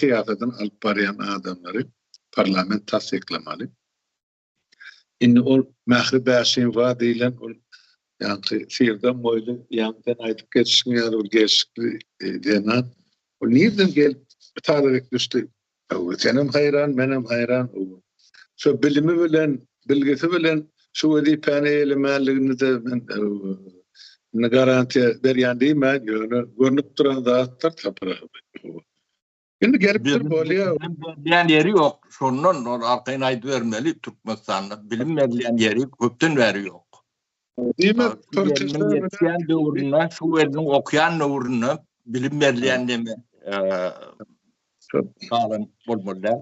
syýasatyny alyp barýan adamlary parlament tassyklamaly. Indi ol Mähri Bäşimowa diýlen ol ýaňky syrdam boýly, ýaňy sen aýdyp geçişiň ýaly bir gelşikli zenan. Ol nirden gelip bu talyk düşdi? Senem haýran, menem haýran. Şo bilimi bilen, bilgisi bilen şu wezipäni eýelemänligini-de men indi garantiýa berýän diýmän, ýöne görnüp duran zatdyr Sapar aga. Indi gelipdir bolýa. Bilim berilýän ýeri ýok. Şondan ol arkaýyn aýdybermeli Türkmenistanda bilim berilýän ýeri köpden bäri ýok. Diýmek, ýetişýän döwründe, şu gelniň okýan döwründe bilim berilýän neme galan bolmaly däl.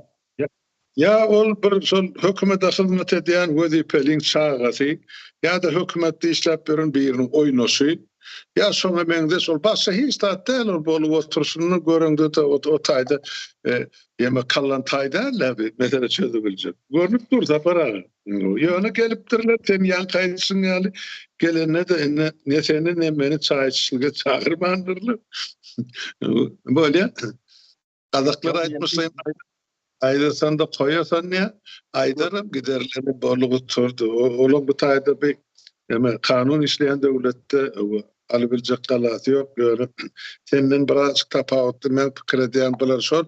Ýa ol bir şol hökümete hyzmat edýän wezipeliň çagasy, ýa-da hökümetde işläp ýören biriniň oýnaşy, ýa şoňa meňzeş ol başga hiç zat däl ol bolup oturyşyny göreňde-de o taýda ýeme kallantaý däl-dä bi mesele çözübiljek. Görnüp dur Sapar aga. Ýöne gelipdirler sen ýaňky aýdyşyň ýaly gelende-de indi ne seni ne meni çaý içişlige çagyrmandyrlar. Bolýa. Gazaklar aýtmyşlaýyn aýdasan-da koýasan diýä, aýdaram giderlerem boldy gutardy. Olaň bu taýda bir eme kanun işleýän döwletde alybiljek galasy ýok, ýöne senden birazjyk tapawutly men pikir edýän bular şol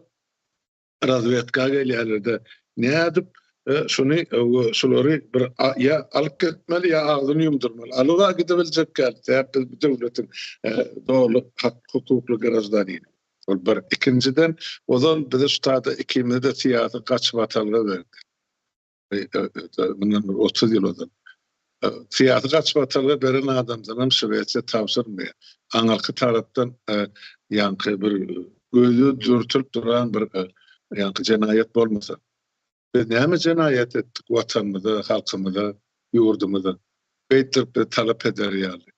razwedka gelýärler-de nädip şuny şulary bir ýa alyp gitmeli ýa agzyny ýumdurmaly. Alyba gidebiljek däl, sebäp biz bu döwletiň doly hak hukukly graždanini. Ol bir. Ikinjiden, ozal bize şu taýda ikimize-de syýasy gaçybatalga berdi. Mundan bir 30 ýyl ozal. Syýasy gaçybatalga beren adamdanam Şwesiýa tabşyrmaýar. Aňyrky tarapdan ýaňky bir gözi dürtülip duran bir ýaňky jenaýat bolmasa. Biz näme jenaýat etdik Watanymyza, halkymyza, ýurdumyza? Beýtdirip bizi talap eder ýaly.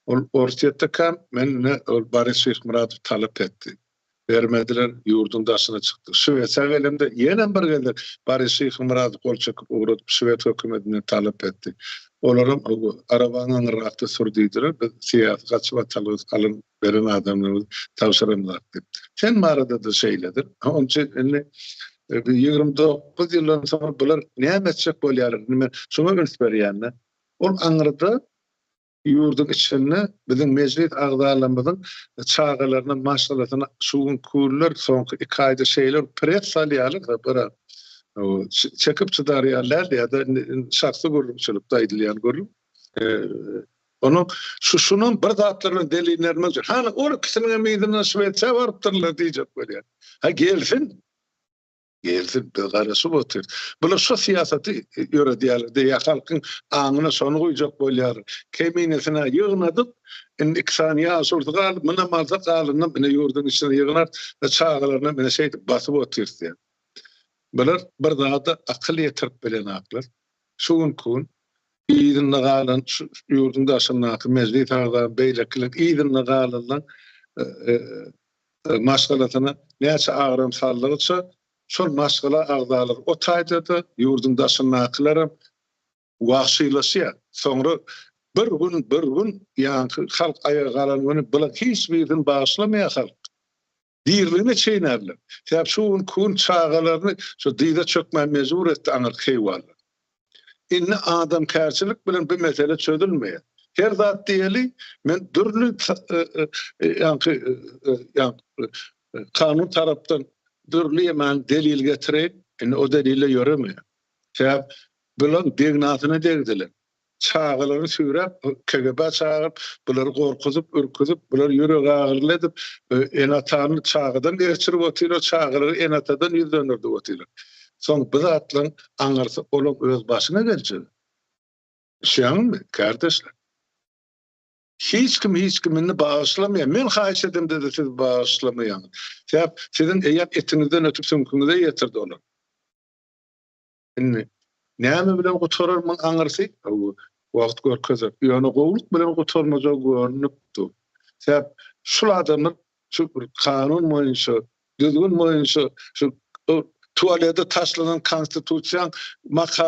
Ol Orsýetdekäm mende ol Boris Şyhmyradow talap etdi. Bermediler, ýurduň daşyna çykdy. Şwesiýa gelemde ýenem bir gezek Boris Şyhmyradow gol çekip ugradyp şwed hökümetinden talap etdi. Olaram arabaň aňyrrakda sür diýdiler, biz syýasy gaçybatalga alyn beren adamlarymyzy tabşyramzok diýip. Sen barada-da şeýledir. Onuň üçin indi 29 ýyldan soňra bular näme etjek bolýarlar? Indi men şuňa üns berýän-de. Ol aňyrda ýurduň içinde biziň mejlis agzalarymyzyň çagalaryna, maşgalasyna şu günki günler soňky iki aýda şeýle bir pres salýarlar, bir çekip çydar ýaly däl ýa-da şahsy gürrüňçilikde aýdylýan gürrüň. Onuň şu şunam bir zatlar bilen delillenmek üçin. Hany ol ikisiniň hem yzyndan Şwesiýa barypdyrlar diýjek bolýar. Ha gelsin. Gelsin biz garaşyp otyrys. Bular şu syýasaty ýöredýärler diýýär halkyň aňyna şony guýjak bolýarlar. Keminesine ýygnadyk. Indi iki sany ýaşulusy galdy. Munam alsak galynam ine ýurduň içine ýygnar we çagalaryna ine şeýdip basyp otyrys diýýär. Bular bir zada akyl ýetirip bilenaklar. Şu günki gün yzynda galan şu ýurduň daşyndaky mejlis agza beýlekiler yzynda galanlaň maşgalasyna näçe agram saldygyça şol maşgala agzalary o taýda-da ýurduň daşyndakylaram wagşylaşýar. Soňra bir gün bir gün ýaňky halk aýaga galan güni bular hiç birini bagyşlamaýar halk. Diriligine çeýnärler. Sebäp şu günki gün çagalaryny şu dyza çökmä mejbur etdi aňyrky keýwanlar. Indi adamkärçilik bilen bu mesele çözülmeýär. Her zat diýeli, men dürli ýaňky ýaňky kanun tarapdan dürli ýemän delil getireýin, indi o delille ýöremeýär. Sebäp bular degnasyna degdiler. Çagalaryny süýräp, KGB-ä çagyryp, bulary gorkuzyp, ürküzip, bulary ýüregagyryly edip, ene-atany çagadan geçirip otyrlar, çagalary ene-atadan ýüz döndürdip otyrlar. Soň bu zatlaryň aňyrsy olaň öz başyna geljek. Düşýäňizmi, kärdeşler? Hiç kim hiç kimi indi bagyşlamaýar. Men haýyş edemde-de siz bagyşlamaýaňyz. Sebäp siziň eýýäm etiňizden ötüp süňküňize ýetirdi olar. Indi näme bilen gutarar muň aňyrsy? Wagt görkezer. Ýöne gowluk bilen gutarmajagy görnüp dur. Sebäp şul adamlar şu bir kanun boýunça, düzgün boýunça şu tualete taşlanan konstitusiýaň maka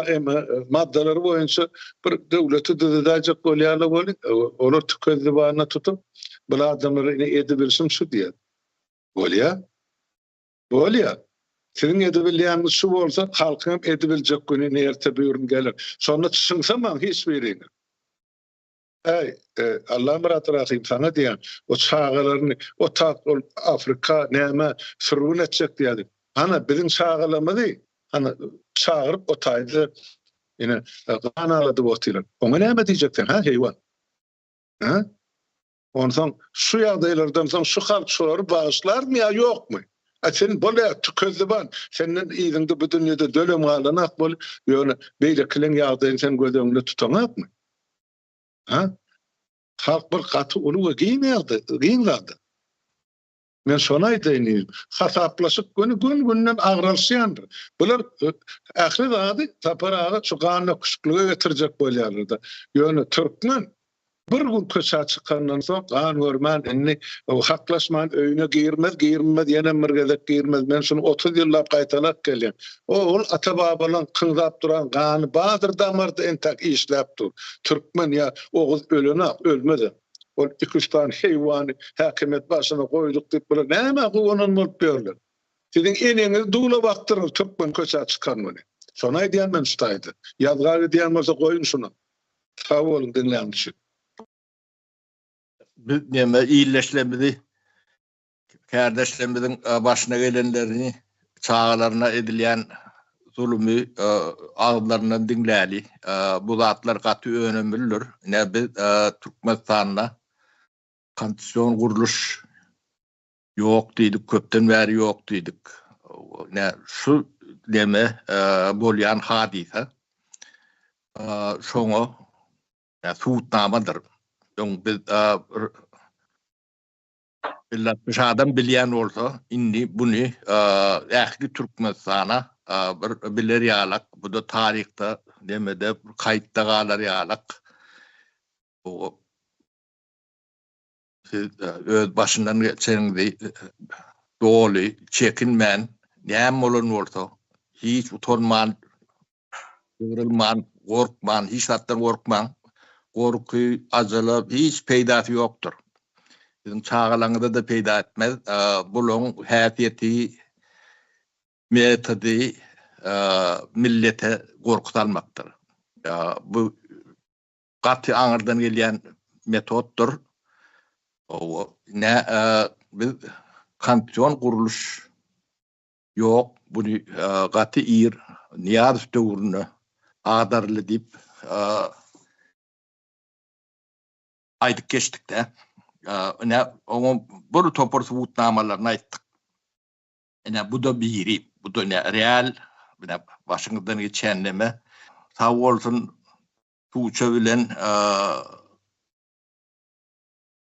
maddalary boýunça bir döwleti düzedäýjek bolýarlar welin, olar tükezzibanyna tutup, bul adamlara ine edibilşim şu diýýär. Bolýar. Bolýa. Siziň edibilýäniňiz şu bolsa, halkyňam edibiljek güni ine erte-böwrün geler. Şonda çyňsamaň hiç biriňiz. Äý, Allamyrat Rahym saňa diýýän, o çagalaryny o tak ol Afrika nämä sürgün etjek diýýärdi. Hana biziň çagalarymyzy hana çagyryp o taýda ine gan agladyp otyrlar. Oňa näme diýjek sen, hä heýwan? Hä? Onsoň şu ýagdaýlardan soň şu halk şolary bagyşlarmy ýa ýokmy? A sen bolýa tükezziban, senden yzyňda bu dünýede dölem galanak bol, ýöne beýlekileň ýagdaýyny sen göz öňünde tutaňakmy? Ha? Halk bir gaty uly we giň ýagdaý, giň zat. Men şony aýdaýyn diýdim. Hasaplaşyk göni gün-günden agralşýandyr. Bular ähli zady Sapar aga şu gandöküşiklige getirjek bolýarlar-da. Ýöne türkmen bir gün köçä çykandan soň gan görmän indi haklaşman öýüne girmez, girmez, ýenem bir gezek girmez. Men şuny 30 ýyllap gaýtalap gelýän. O ol ata-babalaň kyňzap duran gany bardyr damarda entäk işläp dur. Türkmen ýa oguz ölenok, ölmezem. Ol iki-üç sany heýwany häkimiýet başyna goýduk diýip bular nämä guwanan bolup ýörler. Siziň eneňizi dula bakdyrar türkmen köçä çykan güni. Şony aýdýan men şu taýda. Ýazga gidýän bolsa goýuň şuny. Sag boluň diňläniň üçin. Biz neme illeşlerimizi Kärdeşlerimiziň başyna gelenlerini, çagalaryna edilýän zulumy agyzlaryndan diňläli. Bu zatlar gaty önemlidir. Ine biz Türkmenistanda konstitusion gurluş ýok diýdik, köpden bäri ýok diýdik. Ine şu neme bolýan hadysa şoňa subutnamadyr. Öň biz 50-60 adam bilýän bolsa, indi buny ähli Türkmenistana bir biler ýalak, bu-da taryhda nemede bir kaýtda galar ýalak. Siz öz başyndan geçeniňizi doly çekinmän, näme bolan bolsa, hiç utanman Ýygrylman, gorkman, hiç zatdan gorkmaň. Gorky, ajala hiç peýdasy ýokdur. Siziň çagalaryňyza-da peýda etmez. Bularyň häsiýeti, metody millete gorky salmakdyr. Bu gaty aňyrdan gelýän metoddyr. Ine, biz konstitusion gurluş Ýok, buny gaty ir Nyýazow döwründe agdaryldy diýip aýdyp geçdik-dä. Ine, oňa bir topar subutnamalaryny aýtdyk. Ine, bu-da biri. Bu-da ine real, ine başyňyzdan geçýän neme. Sag bolsun Tuça bilen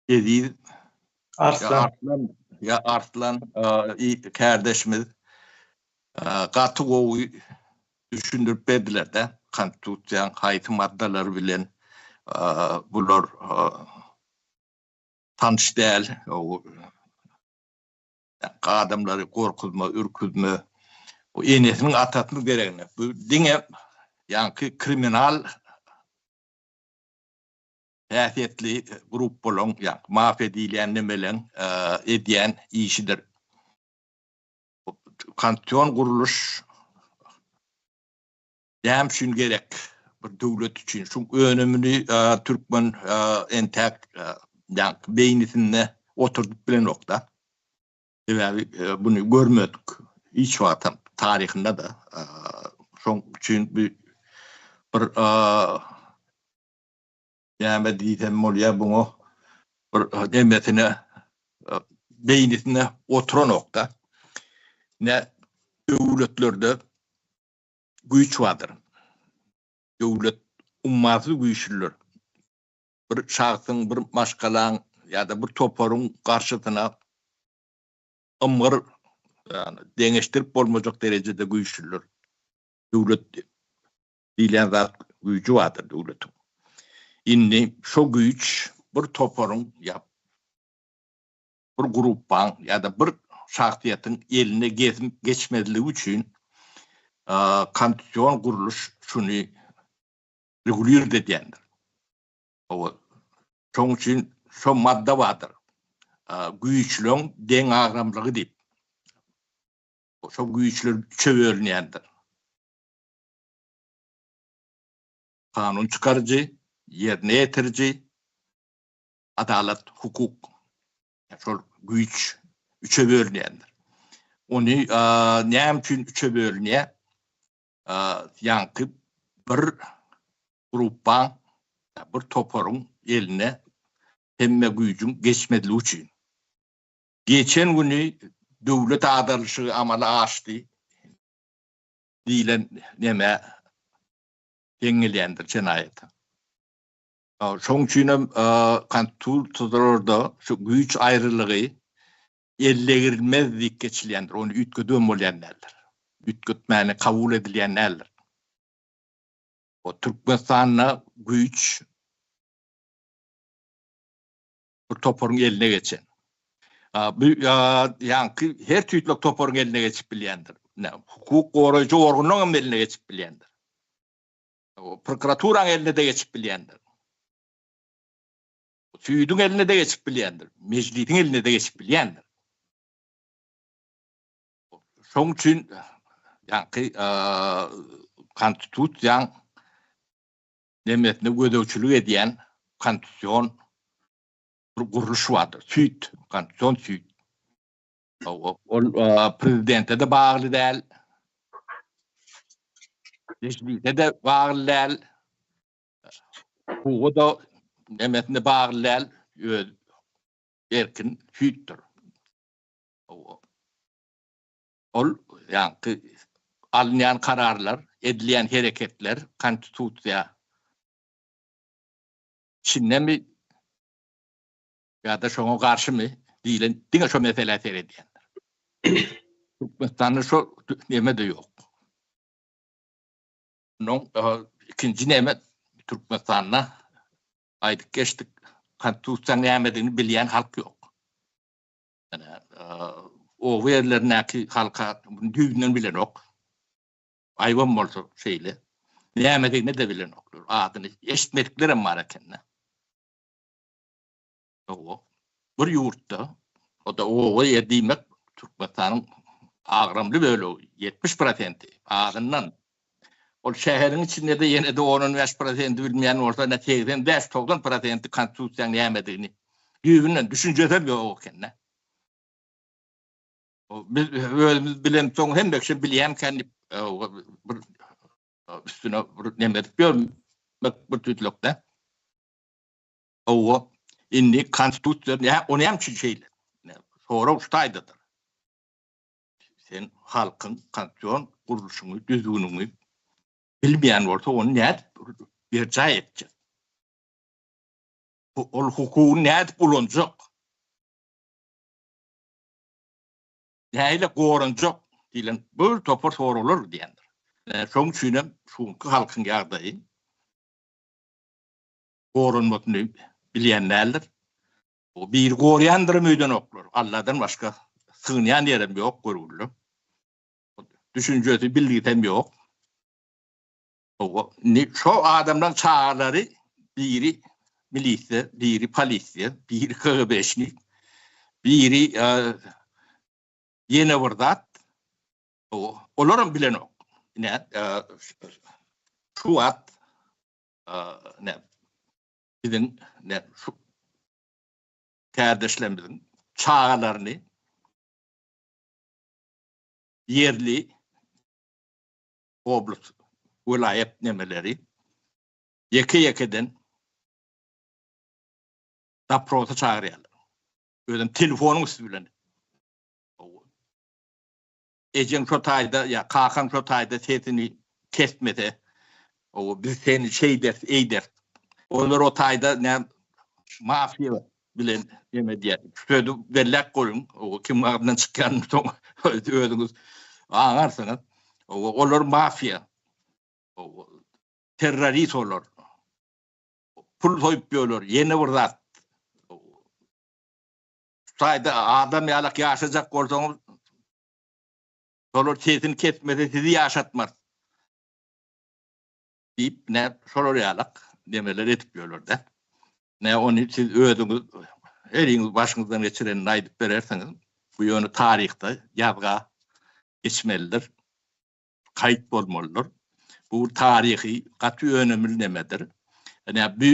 Eziz Arslan ýa Arslan kärdeşimiz gaty gowy düşündirip berdiler-de, konstitusiýaň haýsy maddalary bilen bular tanyş däl, adamlary gorkuzma, ürküzme, bu enesiniň atasynyň deregine, bu diňe ýaňky kriminal häsiýetli gruppalaryň, ýagny mafiýa diýilýän nemeleň edýän işidir. Konstitusion gurluş näme üçin gerek bir döwlet üçin? Şuň önümini türkmen entäk ýagny beýnisinde oturdyp bilenok-da. Sebäbi buny görmedik hiç wagtam taryhynda-da. Şoň üçin bu bir Näme diýsem bolýar buňa bir nemesine beýnisine oturanokda. Ne döwletlerde güýç bardyr. Döwlet ummasyz güýçlüdir. Bir şahsyň, bir maşgalaň ýa-da bir toparyň garşysyna ymgyr ýagny deňeşdirip bolmajak derejede güýçlüdir. Döwlet diýlen zat güýji bardyr döwletiň. Indi şo güýç bir toparyň ýa bir gruppaň ýa-da bir şahsyýetiň eline geçmezligi üçin konstitusion gurluş şuny regulirt edýändir. Hawa, şoň üçin şo madda bardyr. Güýçleň deňagramlygy diýip. Şo güýçler üçe bölünýändir. Kanun çykaryjy, ýerine ýetiriji, adalat, hukuk. Şol güýç üçe bölünýändir. Ony näme üçin üçe bölünýär? Ýaňky bir gruppaň, bir toparyň eline hemme güýjüň geçmezligi üçin. Geçen güni döwlet agdarylyşygy amala aşdy diýlen nämä deň gelýändir jenaýata. Şoň üçin hem konstitusiýalarda şu güýç aýrylygy ellegirilmez diýip geçilýändir. Ony üýtgedibem bolýan däldir. Üýtgetmäni kabul edilýän däldir. O Türkmenistanda güýç bir toparyň eline geçen. Bu ýaňky her tüýtlek toparyň eline geçip bilýändir. Hukuk goraýjy organlaryň hem eline geçip bilýändir. Prokuraturaň eline-de geçip bilýändir. Süýdüň eline-de geçip bilýändir. Mejlisiň eline-de geçip bilýändir. Şoň üçin ýaňky konstitusiýaň nemesine gözegçilik edýän konstitusion bir gurluş bardyr. Süýt, konstitusion süýt. Ol prezidente-de bagly däl. Mejlise-de bagly däl. Hukuga-da nemesine bagly däl. Öz erkin süýtdür. Ol ýaňky alynýan kararlar, edilýän hereketler konstitusiýa içindemi ýa-da şoňa garşymy diýlen diňe şo meselä seredýändir. Türkmenistanda şo neme-de ýok. Onuň ikinji neme Türkmenistanda aýdyp geçdik, konstitusiýanyň nämedigini bilýän halk ýok. Ýöne oba ýerlerindäki halka muny düýbünden bilenok. Aýybam bolsa şeýle. Nämedigini-de bilenoklar. Adyny eşitmediklerem bar eken-de. Hawa. Bir ýurtda, o-da oba ýer diýmek Türkmenistanyň agramly bölegi, 70 prosenti azyndan. Ol şäheriň içinde-de ýene-de on-on bäş prosenti bilmeýän bolsa, ine 85-90 prosenti konstitusiýanyň nämedigini düýbünden düşünjesem ýok eken-de. Biz özümiz bilemsoň hemme kişi bilýämkän diýip bir üstüne bir neme edip ýörmek bir tüýtlükde. Hawa, indi konstitusiýa nä, o näme üçin şeýle? Sorag şu taýdadyr. Sen halkyň konstitusion gurluşyny, düzgünini bilmeýän bolsa, ony nädip berjaý etjek? Ol hukugyny nädip ulanjak? Nähili goranjak diýlen bir topar soraglar diýendir. Şonuň üçin hem şu günki halkyň ýagdaýy goranmasyny bilýän däldir. O biri gorýandyram öýdenoklar. Alladan başga sygynýan ýerem ýok görgüli. Düşünjesi, bilgisem ýok. Indi şo adamlaryň çagalary biri milisiýa, biri polisiýa, biri KGB-şnik, biri ýene bir zat. Olaram bilenok. Ine, şu wagt ne biziň ne şu kärdeşlerimiziň çagalaryny ýerli oblast, welaýat nemeleri ýeke-ýekeden doprosa çagyrýarlar. Özem telefonyň üsti bilen. Ejeň şo taýda ýa kakaň şo taýda sesini kesmese, owa biz seni şeýderis, eýderis. Olar o taýda nä mafiýa bilen neme edýär. Şu sözi belläp goýuň. Owa kim agzyndan çykýanyny soň özüňiz aňarsyňyz. Owa olar mafiýa. Owa terrorist olar. Pul soýup ýörler. Ýene bir zat. Şu taýda adam ýalak ýaşajak bolsaňyz, şolar sesini kesmese sizi ýaşatmaz. Diýip, ne şolar ýalak nemeler edip ýörler-de. Ne ony siz özüňiz heriňiz başyňyzdan geçirenini aýdyp berersiňiz. Bu ýöne taryhda ýazga. Geçmelidir. Kaýt bolmalydyr. Bu taryhy gaty önemli nemedir. Ine bu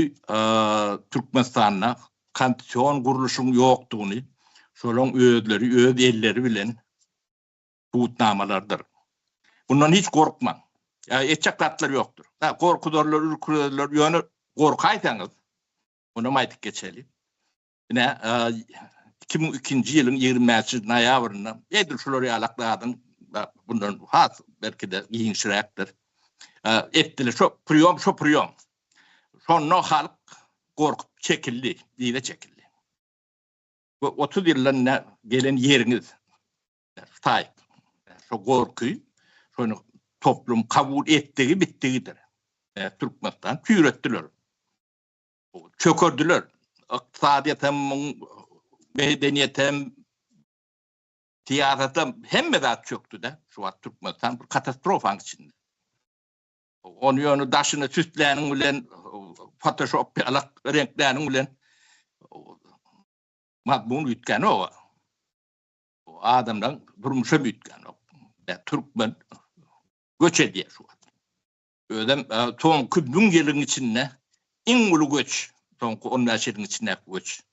Türkmenistanda konstitusion gurluşyň ýokdugyny şolaň özleri öz elleri bilen subutnamalardyr. Bundan hiç gorkmaň. Ýa etjek zatlary ýokdur. Ha, gorkuzarlar, ürküzerler, ýöne gorkaýsaňyz, onam aýdyp geçeli. Ine, 2002-nji ýylyň 25-nji noýabrynda edil şular ýalak zadyň bundan has belki-de giňişräkdir. Etdiler şo priýom, şo priýom. Şonda halk gorkup çekildi, yza çekildi. Bu 30 ýyldan ne gelen ýeriňiz taýyp. Şo gorky, şony toplum kabul etdigi bitdigidir. Türkmenistan çüýretdiler. Çökerdiler. Ykdysadyýetem, medeniýetem, syýasatam hemme zat çökdi-de. Şu wagt Türkmenistan bir katastrofanyň içinde. Ony ýöne daşyny süsläniň bilen, fotoşop ýalak reňkläniň bilen mazmun üýtgänok. Adamlaryň durmuşam üýtgänok. Türkmen göç edýär şu wagt. Özem soňky 1000 ýylyň içinde iň uly göç, soňky 15 ýylyň içindäki göç.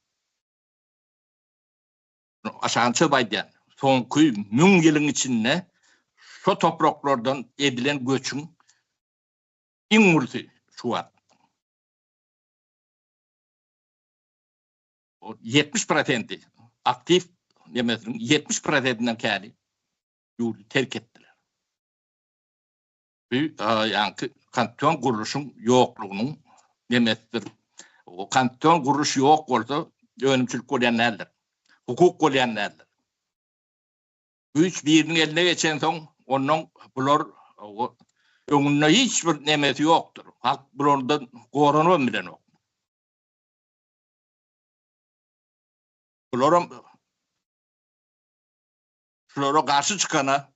Aşagyny çyzyp aýdýan, soňky 1000 ýylyň içinde şo topraklardan edilen göçüň iň ulusy şu wagt. O 70 prosenti aktiw nemesiniň 70 prosentinden käni ýurdy terk etdiler. Bu ýaňky konstitusion gurluşyň ýoklugynyň nemesidir. O konstitusion gurluş ýok bolsa, önümçilik bolýan däldir. Hukuk bolýan däldir. Güýç biriniň eline geçensoň, ondan bular öňünde hiç bir nemesi ýokdur. Halk bulardan goranybam bilenok. Bularam şulara garşy çykana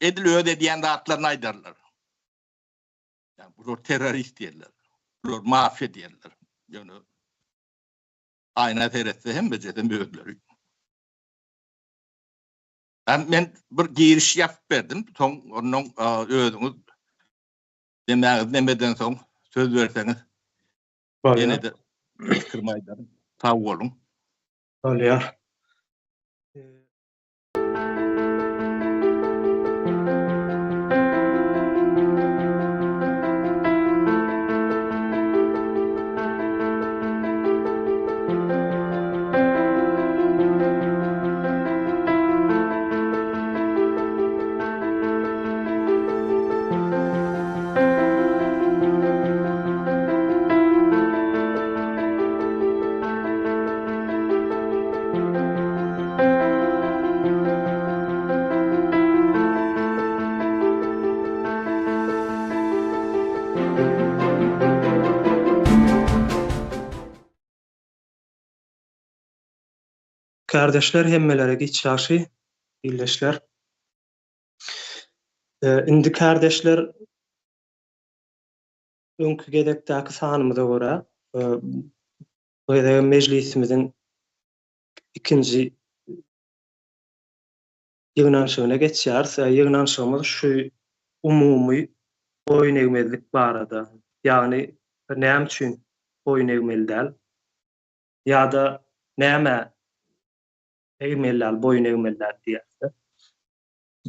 Edil öz edýän zatlaryny aýdarlar. Ýa bular terrorist diýerler. Bular mafiýa diýerler. Ýöne aýna seretse hemmejesem özleri. Ben men bir giriş ýapyp berdim. Soň ondan özüňiz demäňiz nemeden soň söz berseňiz. Ýene-de pikirimi aýdaryn. Sag boluň. Bolýar. Kärdeşler hemmelere giç ýagşy, ildeşler. Indi kärdeşler öňki gezekdäki sanymyza görä bu gezegem mejlisimiziň ikinji ýygnanyşygyna geçýäris. Ýygnanyşygymyz şu umumy boýun egmezlik barada, ýagny näme üçin boýun egmeli däl ýa-da nämä egmeli däl, boýun egmeli däl diýýäris.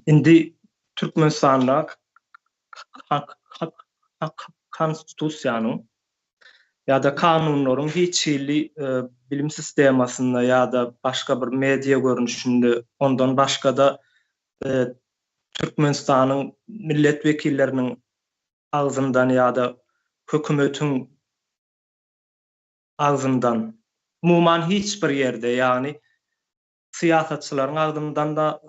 Indi Türkmenistanda Konstitusiýanyň ýa-da kanunlaryň hiç hili bilim sistemasynda ýa-da başga bir media görnüşinde, ondan başga-da Türkmenistanyň millet wekilleriniň agzyndan ýa-da hökümetiň agzyndan, umuman hiç bir ýerde, ýagny syýasatçylaryň agzyndan-da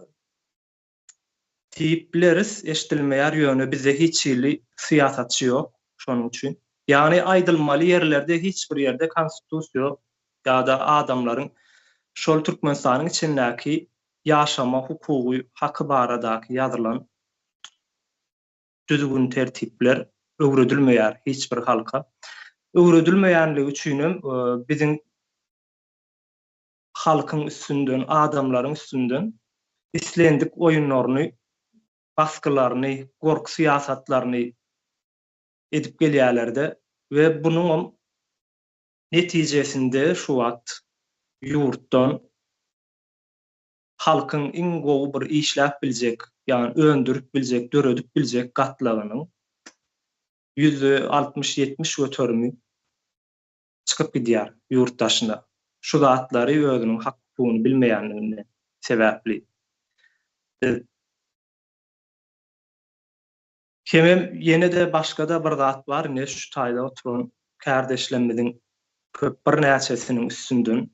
diýip bileris, eşidilmeýär, ýöne bizde hiç hili syýasatçy ýok, şonuň üçin. Ýagny aýdylmaly ýerlerde hiç bir ýerde konstitusiýa ýa-da adamlaryň şol Türkmenistanyň içindäki ýaşama hukugy, haky baradaky ýazylan düzgün-tertipler öwredilmeýär hiç bir halka. Öwredilmeýänligi üçinem biziň halkyň üstünden, adamlaryň üstünden. Islendik oýunlaryny, basgylaryny, gorky syýasatlaryny edip gelýärler-de we bunuňam netijesinde şu wagt ýurtdan halkyň iň gowy bir işläp biljek, ýagny öndürip biljek, döredip biljek gatlagynyň 60-70 göterimi çykyp gidýär ýurt daşyna. Şu zatlary özüniň hak-hukugyny bilmeýänliginden sebäpli. Biz Hemem ýene-de başga-da bir zat bar, ine şu taýda oturan kärdeşlerimiziň köp birnäçesiniň üstünden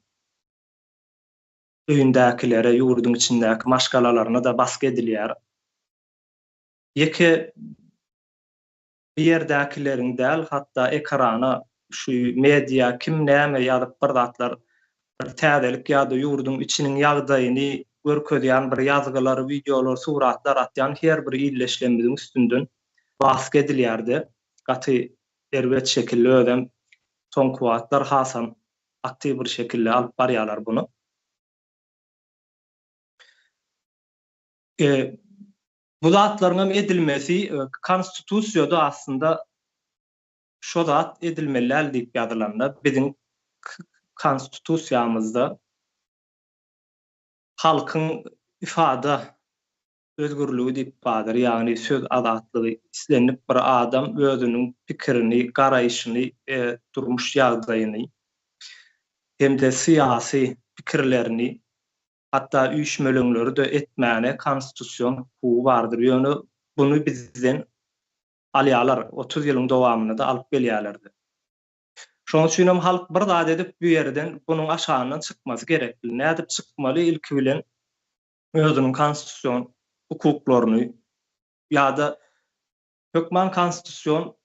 öýündäkilere, ýurduň içindäki maşgalalaryna-da basgy edilýär. Ýeke bu ýerdäkileriň däl, hatda ekrana şu media kim näme ýazyp bir zatlar bir täzelik ýa-da ýurduň içiniň ýagdaýyny görkezýän bir ýazgylar, wideolar, suratlar atýan her bir ildeşlerimiziň üstünden basgy edilýärdi. Gaty erbet şekilde özem soňky wagtlar hasam aktiw bir şekilde alyp barýarlar buny. Bu zatlaryňam edilmesi konstitusiýada aslynda şo zat edilmeli däl diýip ýazylanda biziň konstitusiýamyzda halkyň ifada özgürligi diýip bardyr, ýagny söz azatlygy, islendik bir adam özüniň pikirini, garaýşyny we durmuş ýagdaýyny hem-de syýasy pikirlerini Hatda üýşmeleňleri-de etmäne konstitusion hukugy bardyr. Ýöne buny bizden alýarlar, 30 ýylyň dowamynda-da alyp gelýärlerdi. Şonuň üçinem halk bir zat edip bu ýerden, bunuň aşagyndan çykmasy gerekli. Nädip çykmaly? Ilki bilen özüniň konstitusion hukuklaryny ýa-da Hökman konstitusion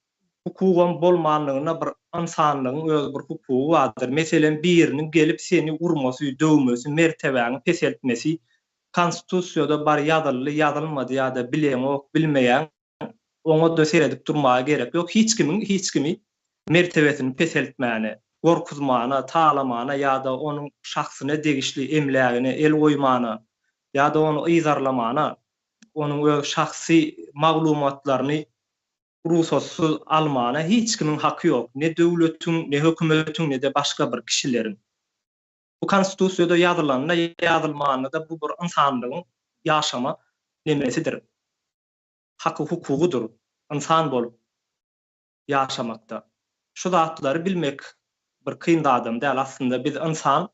hukugam bolmanlygyna bir ynsanlygyň öz bir hukugy bardyr. Meselem biriniň gelip seni urmasy, döwmesi, mertebäňi peseltmesi konstitusiýada bar ýazyldy, ýazylmady ýa-da bileňok, bilmeýäň oňa-da seredip durmaga gerek ýok. Hiç kimiň hiç kimi mertebesini peseltmäne, gorkuzmana, talamana ýa-da onuň şahsyna degişli emlägine el goýmana ýa-da ony yzarlamana onuň öz şahsy maglumatlaryny rugsatsyz almana hiç kimiň haky ýok, ne döwletiň, ne hökümetiň, ne-de başga bir kişileriň. Bu konstitusiýada ýazylanda, ýazylmanda-da bu bir ynsanlygyň ýaşama nemesidir, haky-hukugydyr, ynsan bolup ýaşamakda. Şu zatlary bilmek bir kyn zadam däl, aslynda biz ynsan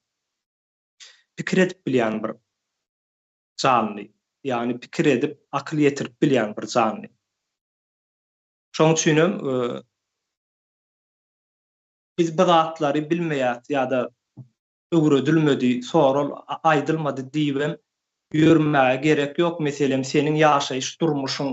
pikir edip bilýän bir janly. Ýagny pikir edip, akyl ýetirip bilýän bir janly. Şonuň üçinem biz bu zatlary bilmeýäs ýa-da öwredilmedi, soral aýdylmady diýibem ýörmäge gerek ýok. Meselem, seniň ýaşaýyş durmuşyň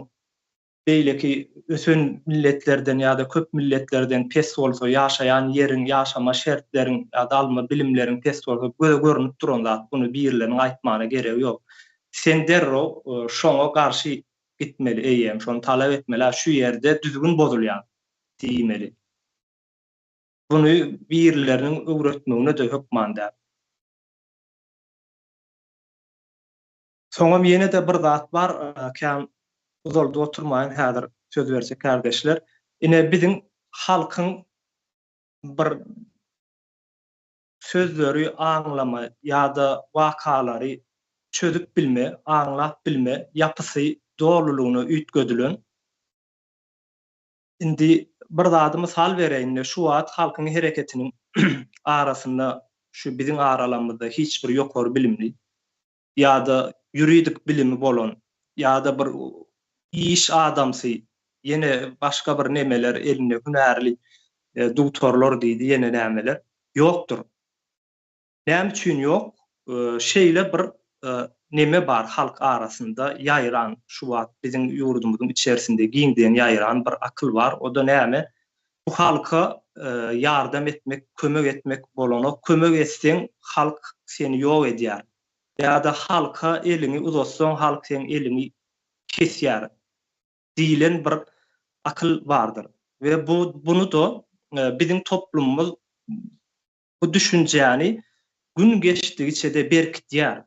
beýleki ösen milletlerden ýa-da köp milletlerden pes bolsa, ýaşaýan ýeriň, ýaşama şertleriň ýa-da alma bilimleriň pes bolsa, göze görnüp duran zat, muny birileriniň aýtmagyna geregi ýok. Sen derrew şoňa garşy gitmeli eýýäm, şony talap etmeli, a şu ýerde düzgün bozulýar diýmeli. Muny birileriniň öwretmegine-de hökman däl. Soňam ýene-de bir zat bar, kän uzaldyp oturmaýyn häzir söz berjek kärdeşler. Ine biziň halkyň bir sözleri aňlama ýa-da wakalary çözüp bilme, aňlap bilme ýapysy dolulygyna üýtgedilen. Indi bir zady mysal bereýin, şu wagt halkyň hereketiniň arasynda şu biziň aralamyzda hiç bir ýokary bilimli ýa-da ýuridik bilimi bolan ýa-da bir iş adamsy ýene başga bir nemeler elinde hünärli dugtorlar diýdi ýene nämeler ýokdur. Näme üçin ýok? Şeýle bir neme bar halk arasynda ýaýran şu wagt biziň ýurdumyzyň içerisinde giňden ýaýran bir akyl bar o-da näme bu halka ýardam etmek kömek etmek bolanok kömek etseň halk seni ýok edýär ýa-da halka eliňi uzatsaň halk seň eliňi kesýär diýlen bir akyl bardyr we bu buny-da biziň toplumymyz bu düşünjäni gün geçdigiçe-de berkidýär.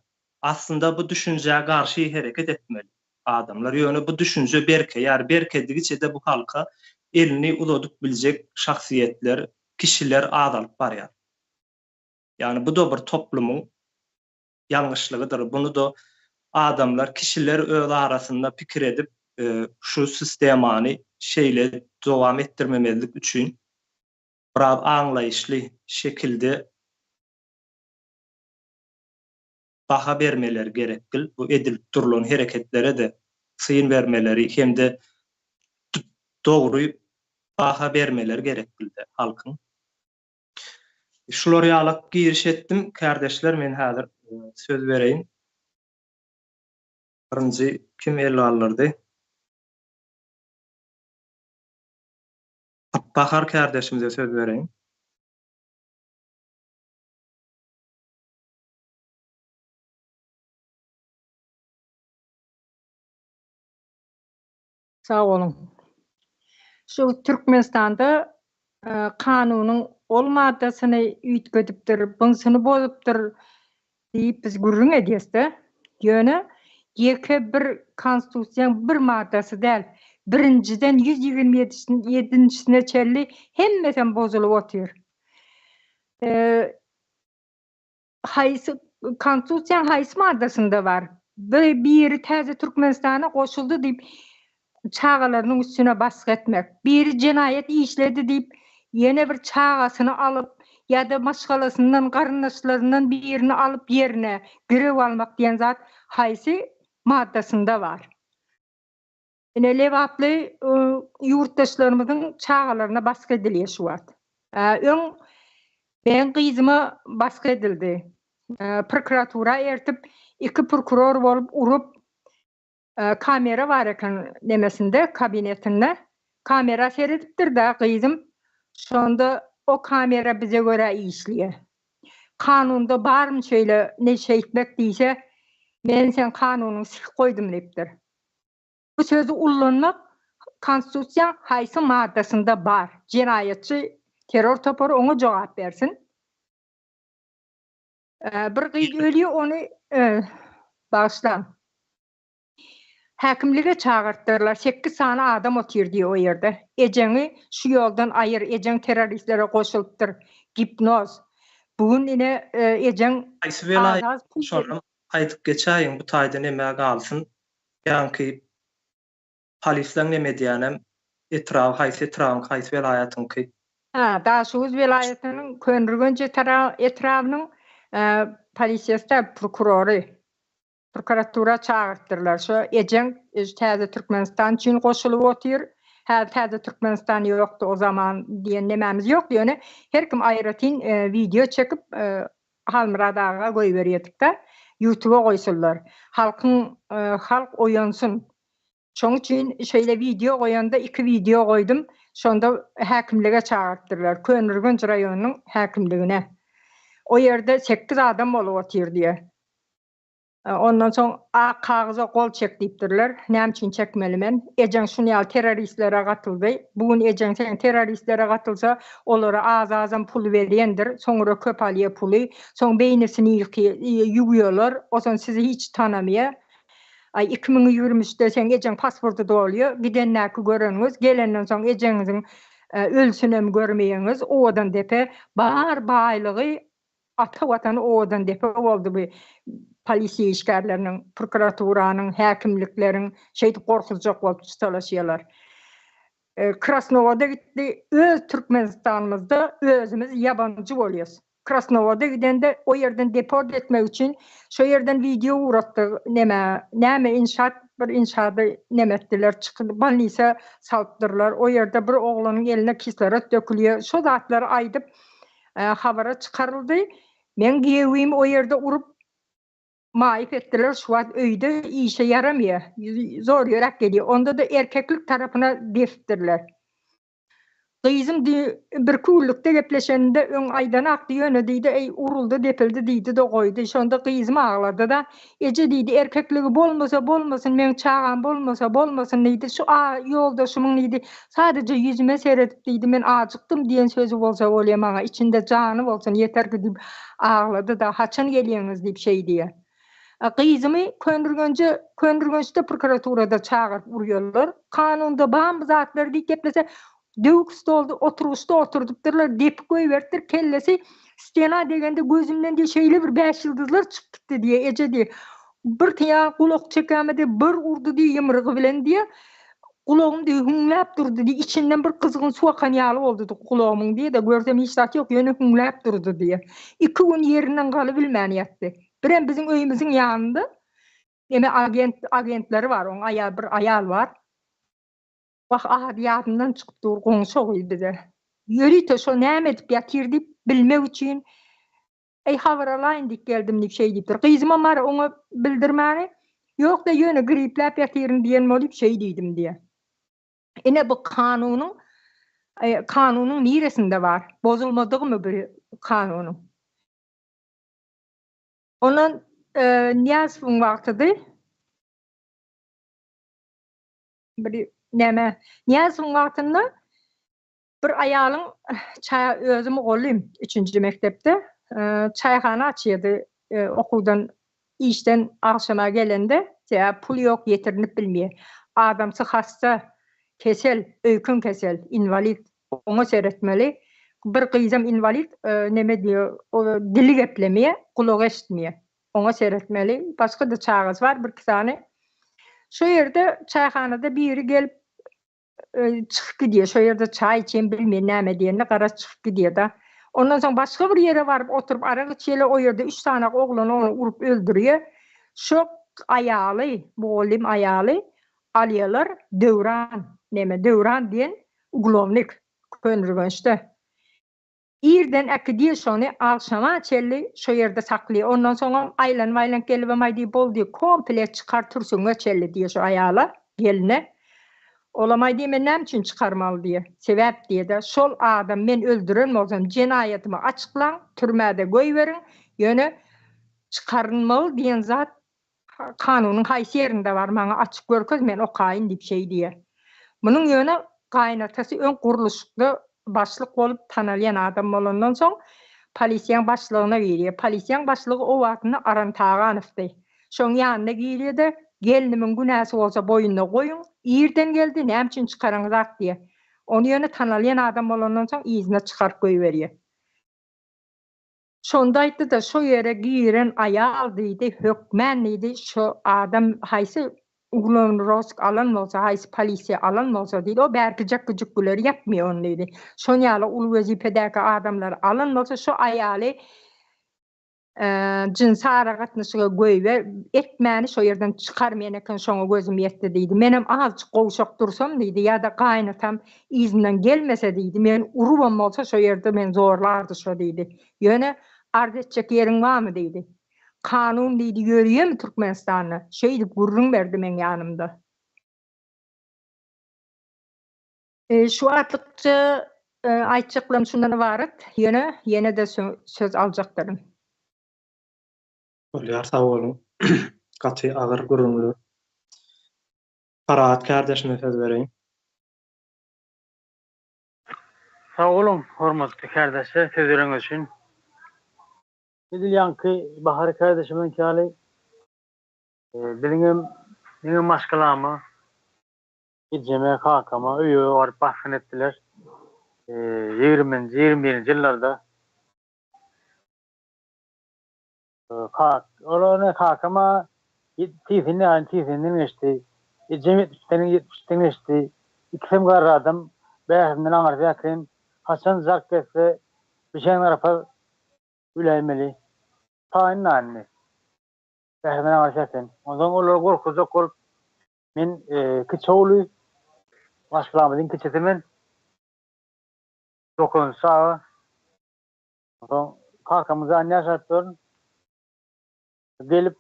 Aslynda bu düşünjä garşy hereket etmeli adamlar. Ýöne bu düşünje berkeýär. Berkedigiçe-de bu halka elini uzadyp biljek şahsyýetler, kişiler azalyp barýar. Ýagny bu-da bir toplumyň ýalňyşlygydyr. Buny-da adamlar, kişiler öz arasynda pikir edip, şu sistemany şeýle dowam etdirmemezlik üçin biraz aňlaýyşly şekilde baha bermeleri gerekgil, bu edilip durlan hereketlere-de syn bermeleri hem-de dogry baha bermeleri gerekgilde halkyň. Şular ýalak giriş etdim, kärdeşler men häzir söz bereýin. Birinji kim el galdyrdy? Bahar kärdeşimize söz bereýin. Sag boluň. Şu Türkmenistanda kanunyň ol maddasyny üýtgedipdir, bunsyny bozupdyr diýip biz gürrüň edýäs-de. Ýöne ýeke bir konstitusiýaň bir maddasy däl, birinjiden 127-njisine çenli hemmesem bozulyp otyr. Haýsy konstitusiýanyň haýsy maddasynda bar? Bir biri täze Türkmenistana goşuldy diýip çagalarynyň üstüne basgy etmek. Biri jenaýat işledi diýip ýene bir çagasyny alyp ýa-da maşgalasyndan garyndaşlaryndan birini alyp ýerine girew almak diýen zat haýsy maddasynda bar? Ine lebaply ýurtdaşlarymyzyň çagalaryna basgy edilýär şu wagt. Öň meň gyzyma basgy edildi. Prokuratura ertip iki prokuror bolup urup kamera bar eken nemesinde kabinetinde. Kamera seredipdir-de gyzym. Şonda o kamera bize görä işleýär. Kanunda barmy şeýle ne şeýtmek diýse, men seň kanunyňy sikip goýdum diýipdir. Bu sözi ullanmak Konstitusiýaň haýsy maddasynda bar? Jenaýatçy terror topary oňa jogap bersin. Bir gyz ölýär ony bagyşlaň. Häkimlige çagyrtdyrlar sekiz sany adam otyr diýýär o ýerde. Ejeňi şu ýoldan aýyr ejeň terroristlere goşulypdyr. Gipnoz. Bu gün ine ejeň Haýsy welaýat şonam aýdyp geçäýiň bu taýda neme galsyn Ýaňky polislaň neme edýänem etraby haýsy etrabyňky haýsy welaýatyňky. Hä, Daşoguz welaýatynyň Köneürgenç etrabynyň polisiýasy prokurory. Prokuratura çagyrtdyrlar. Şo ejeň täze Türkmenistan üçin goşulyp otyr. Häzir täze Türkmenistan ýokdy o zaman diýen nemämiz ýokdy ýöne her kim aýratyn wideo çekip Halmyrat aga goýberýädikda ýutuba goýsunlar. Halkyň halk oýansyn. Şoň üçin şeýle wideo goýanda iki wideo goýdum. Şonda häkimlige çagyrtdyrlar. Köneürgenç raýonynyň häkimligine. O ýerde sekiz adam bolup otyr diýe. Ondan soň ak kagyza gol çek diýipdirler. Näme üçin çekmeli men? Ejeň şuny ýaly terroristlere gatyldy. Bu gün ejeň seň terroristlere gatylsa, olara az-azam pul berýändir. Soňra köp alýa puly. Soň beýnisini ýuwýalar. Oson sizi hiç tanamaýa. Aý 2023-de seň ejeň pasporty dolýa. Gidendäki göreniňiz, gelenden soň ejeňiziň ölüsinem görmeýäňiz. Owadan depe bar baýlygy Ata Watany owadan depe boldy bu polisiýa işgärleriniň, prokuraturanyň, häkimlikleriň şeýdip gorkuzjak bolup çytalaşýarlar. Krasnowada gitdi, öz Türkmenistanymyzda özümiz ýabanjy bolýas. Krasnowada gidende o ýerden deport etmek üçin şo ýerden wideo ugratdy neme, näme inşaat bir inşady neme etdiler, çykyp bolnisa salypdyrlar. O ýerde bir oglanyň eline kislorod dökülýär. Şo zatlary aýdyp habara çykaryldy. Meň giýewimi o ýerde urup maýyp etdiler, şu wagt öýde işe ýaramaýar, zor ýöräp gelýär. Onda-da erkeklik tarapyna depipdirler. Gyzym birki günlükde gepleşeninde öň aýdanakdy, ýöne diýdi, eý uruldy, depildi diýdi-de goýdy. Şonda gyzym aglady-da, Eje diýdi, erkekligi bolmasa bolmasyn, meň çagam bolmasa bolmasyn diýdi, şu ýoldaşymyň diýdi, sadaja ýüzüme seredip diýdi, men ajykdym diýen sözi bolsa bolýa maňa, içinde jany bolsun ýeter ki diýip aglady-da, haçan gelýäňiz diýip şeý diýýär. Gyzymy Köneürgenje, Köneürgençde prokuraturada çagyryp urýarlar. Kanunda barmy bu zatlar diýip geplese, döwük stolda oturgyçda oturdypdyrlar, depip goýberipdir, kellesi stena degende gözümden diýip şeýle bir bäşýyldyzlar çykyp gitdi diýýär, eje diýýär. Bir tyýa gulak çekäme diýýär, bir urdy diýýär ýumrugy bilen diýýär. Gulagym diýýär hüňläp durdy diýýär, içinden bir gyzgyn suw akan ýaly boldy gulagymyň diýýär-de, görsem hiç zat ýok, ýöne hüňläp durdy diýýär. Iki gün ýerinden galybilmän ýatdy. Birem biziň öýümiziň ýanynda eme agent agentleri bar, oň aýal bir aýal bar. Wah ady ýadymdan çykyp dur, goňşy gyz bize. Ýörite şo näme edip ýatyr diýip bilmek üçin Eý habar alaýyn diýip geldim diýip şeý diýipdir. Gyzymam bar oňa bildirmäni, Ýok-da ýöne gripläp ýatyryn diýen bolyp şeý diýdim diýýär. Ine bu kanunyň kanunyň niresinde bar? Bozulmadygymy bu kanunyň? Ondan Nyýazowyň wagtydy. Bir näme Nyýazowyň wagtynda bir aýalyň çaý özi mugallym üçünji mekdepde çaýhana açýardy okuwdan işden agşama gelende sebäbi pul ýok ýetirinip bilmeýär. Adamsy hassa kesel öýken kesel inwalid Oňa seretmeli. Bir gyzam inwalid, neme diýýär, o dili geplemeýär, gulagy eşitmeýär. Oňa seretmeli. Başga-da çagasy bar birki sany. Şo ýerde çaýhanada biri gelip çykyp gidýär. Şo ýerde çaý içen bilmeýän näme diýende garaz çykyp gidýär-de. Ondan soň başga bir ýere baryp oturyp arak içýärler. O ýerde üç sany oglan ony urup öldürýär. Şo aýaly, mugallym aýaly alýarlar Döwran, neme Döwran diýen uglownik Köneürgençde. Irden äkidýär şony, agşama çenli şo ýerde saklaýar. Ondan soňam aýlanyp-aýlanyp gelibem aýdýar, bol diýýär, komple çykar türsügiňe çenli diýýär şo aýala, gelne. Olam aýdýar, men näme üçin çykarmaly diýýär. Sebäp diýýär-de, şol adam men öldüren bolsam jenaýatymy açyklaň, türmä-de goýberiň, ýöne çykarylmaly diýen zat Kanunyň haýsy ýerinde bar maňa açyp görkez men okaýyn diýip şeý diýýär. Munuň ýöne gaýynatasy öň gurluşykda başlyk bolup tanalýan adam bolandan soň polisiýaň başlygyna girýär. Polisiýaň başlygy o wagtynda Aran Taganowdy. Şoň ýanyna girýär-de, gelnimiň günäsi bolsa boýnuna goýuň, irden geldi, näme üçin çykaraňyzak diýýär. Ony ýöne tanalýan adam bolandan soň yzyna çykaryp goýberýär. Şonda aýtdy-da, şo ýere giren aýal diýdi, hökmän diýdi, şo adam haýsy uglon rosk alan bolsa, haýsy polisiýa alan bolsa diýdi, o bärki jekgi-jükgüleri ýapmaýar ony diýdi. Şon ýaly uly wezipedäki adamlary alan bolsa, şo aýaly jynsy aragatnaşyga goýber etmäni şo ýerden çykarmaýan eken, şoňa gözüm ýetdi diýdi. Menem azjyk gowşak dursam diýdi, ýa-da gaýynatam Yzyndan gelmese diýdi, meni urubam bolsa şo ýerde meni zorlardy şo diýdi. Ýöne arz etjek ýeriň barmy diýdi. Kanun diýdi ýörüýemi Türkmenistanda? Şeýdip gürrüň berdi meň ýanymda. Şu wagtlykça aýtjaklarym şundan ybarat, ýöne ýene-de söz aljakdyryn. Bolýar sag boluň. Gaty agyr gürrüňler. Parahat kärdeşime söz bereýin. Sag boluň hormatly kärdeşler söz bereniňiz üçin. Edil ýaňky Bahar kärdeşimiziňki ýaly biziňem meňem maşgalama ejeme kakama öýe baryp basgyn etdiler. Ýigriminji ýigrimi birinji ýyllarda. Kak, ol ine kakam-a segsenden ýaly segsenden geçdi. Ejem ýetmişden ýetmişden geçdi. Ikisem garry adam, bähbimden aňyrsy ýakyn. Haçan jark etse, bişen garpyz öläýmeli. Taýyn-da indi. Bähbimden aňyrsy ýakyn. Onsoň olary gorkuzjak bolup, men kiçi ogly, maşgalamyzyň kiçisi men. Dokuzynjy çaga. Onsoň kakamyň janyny ýaşadyp ýörün. Gelip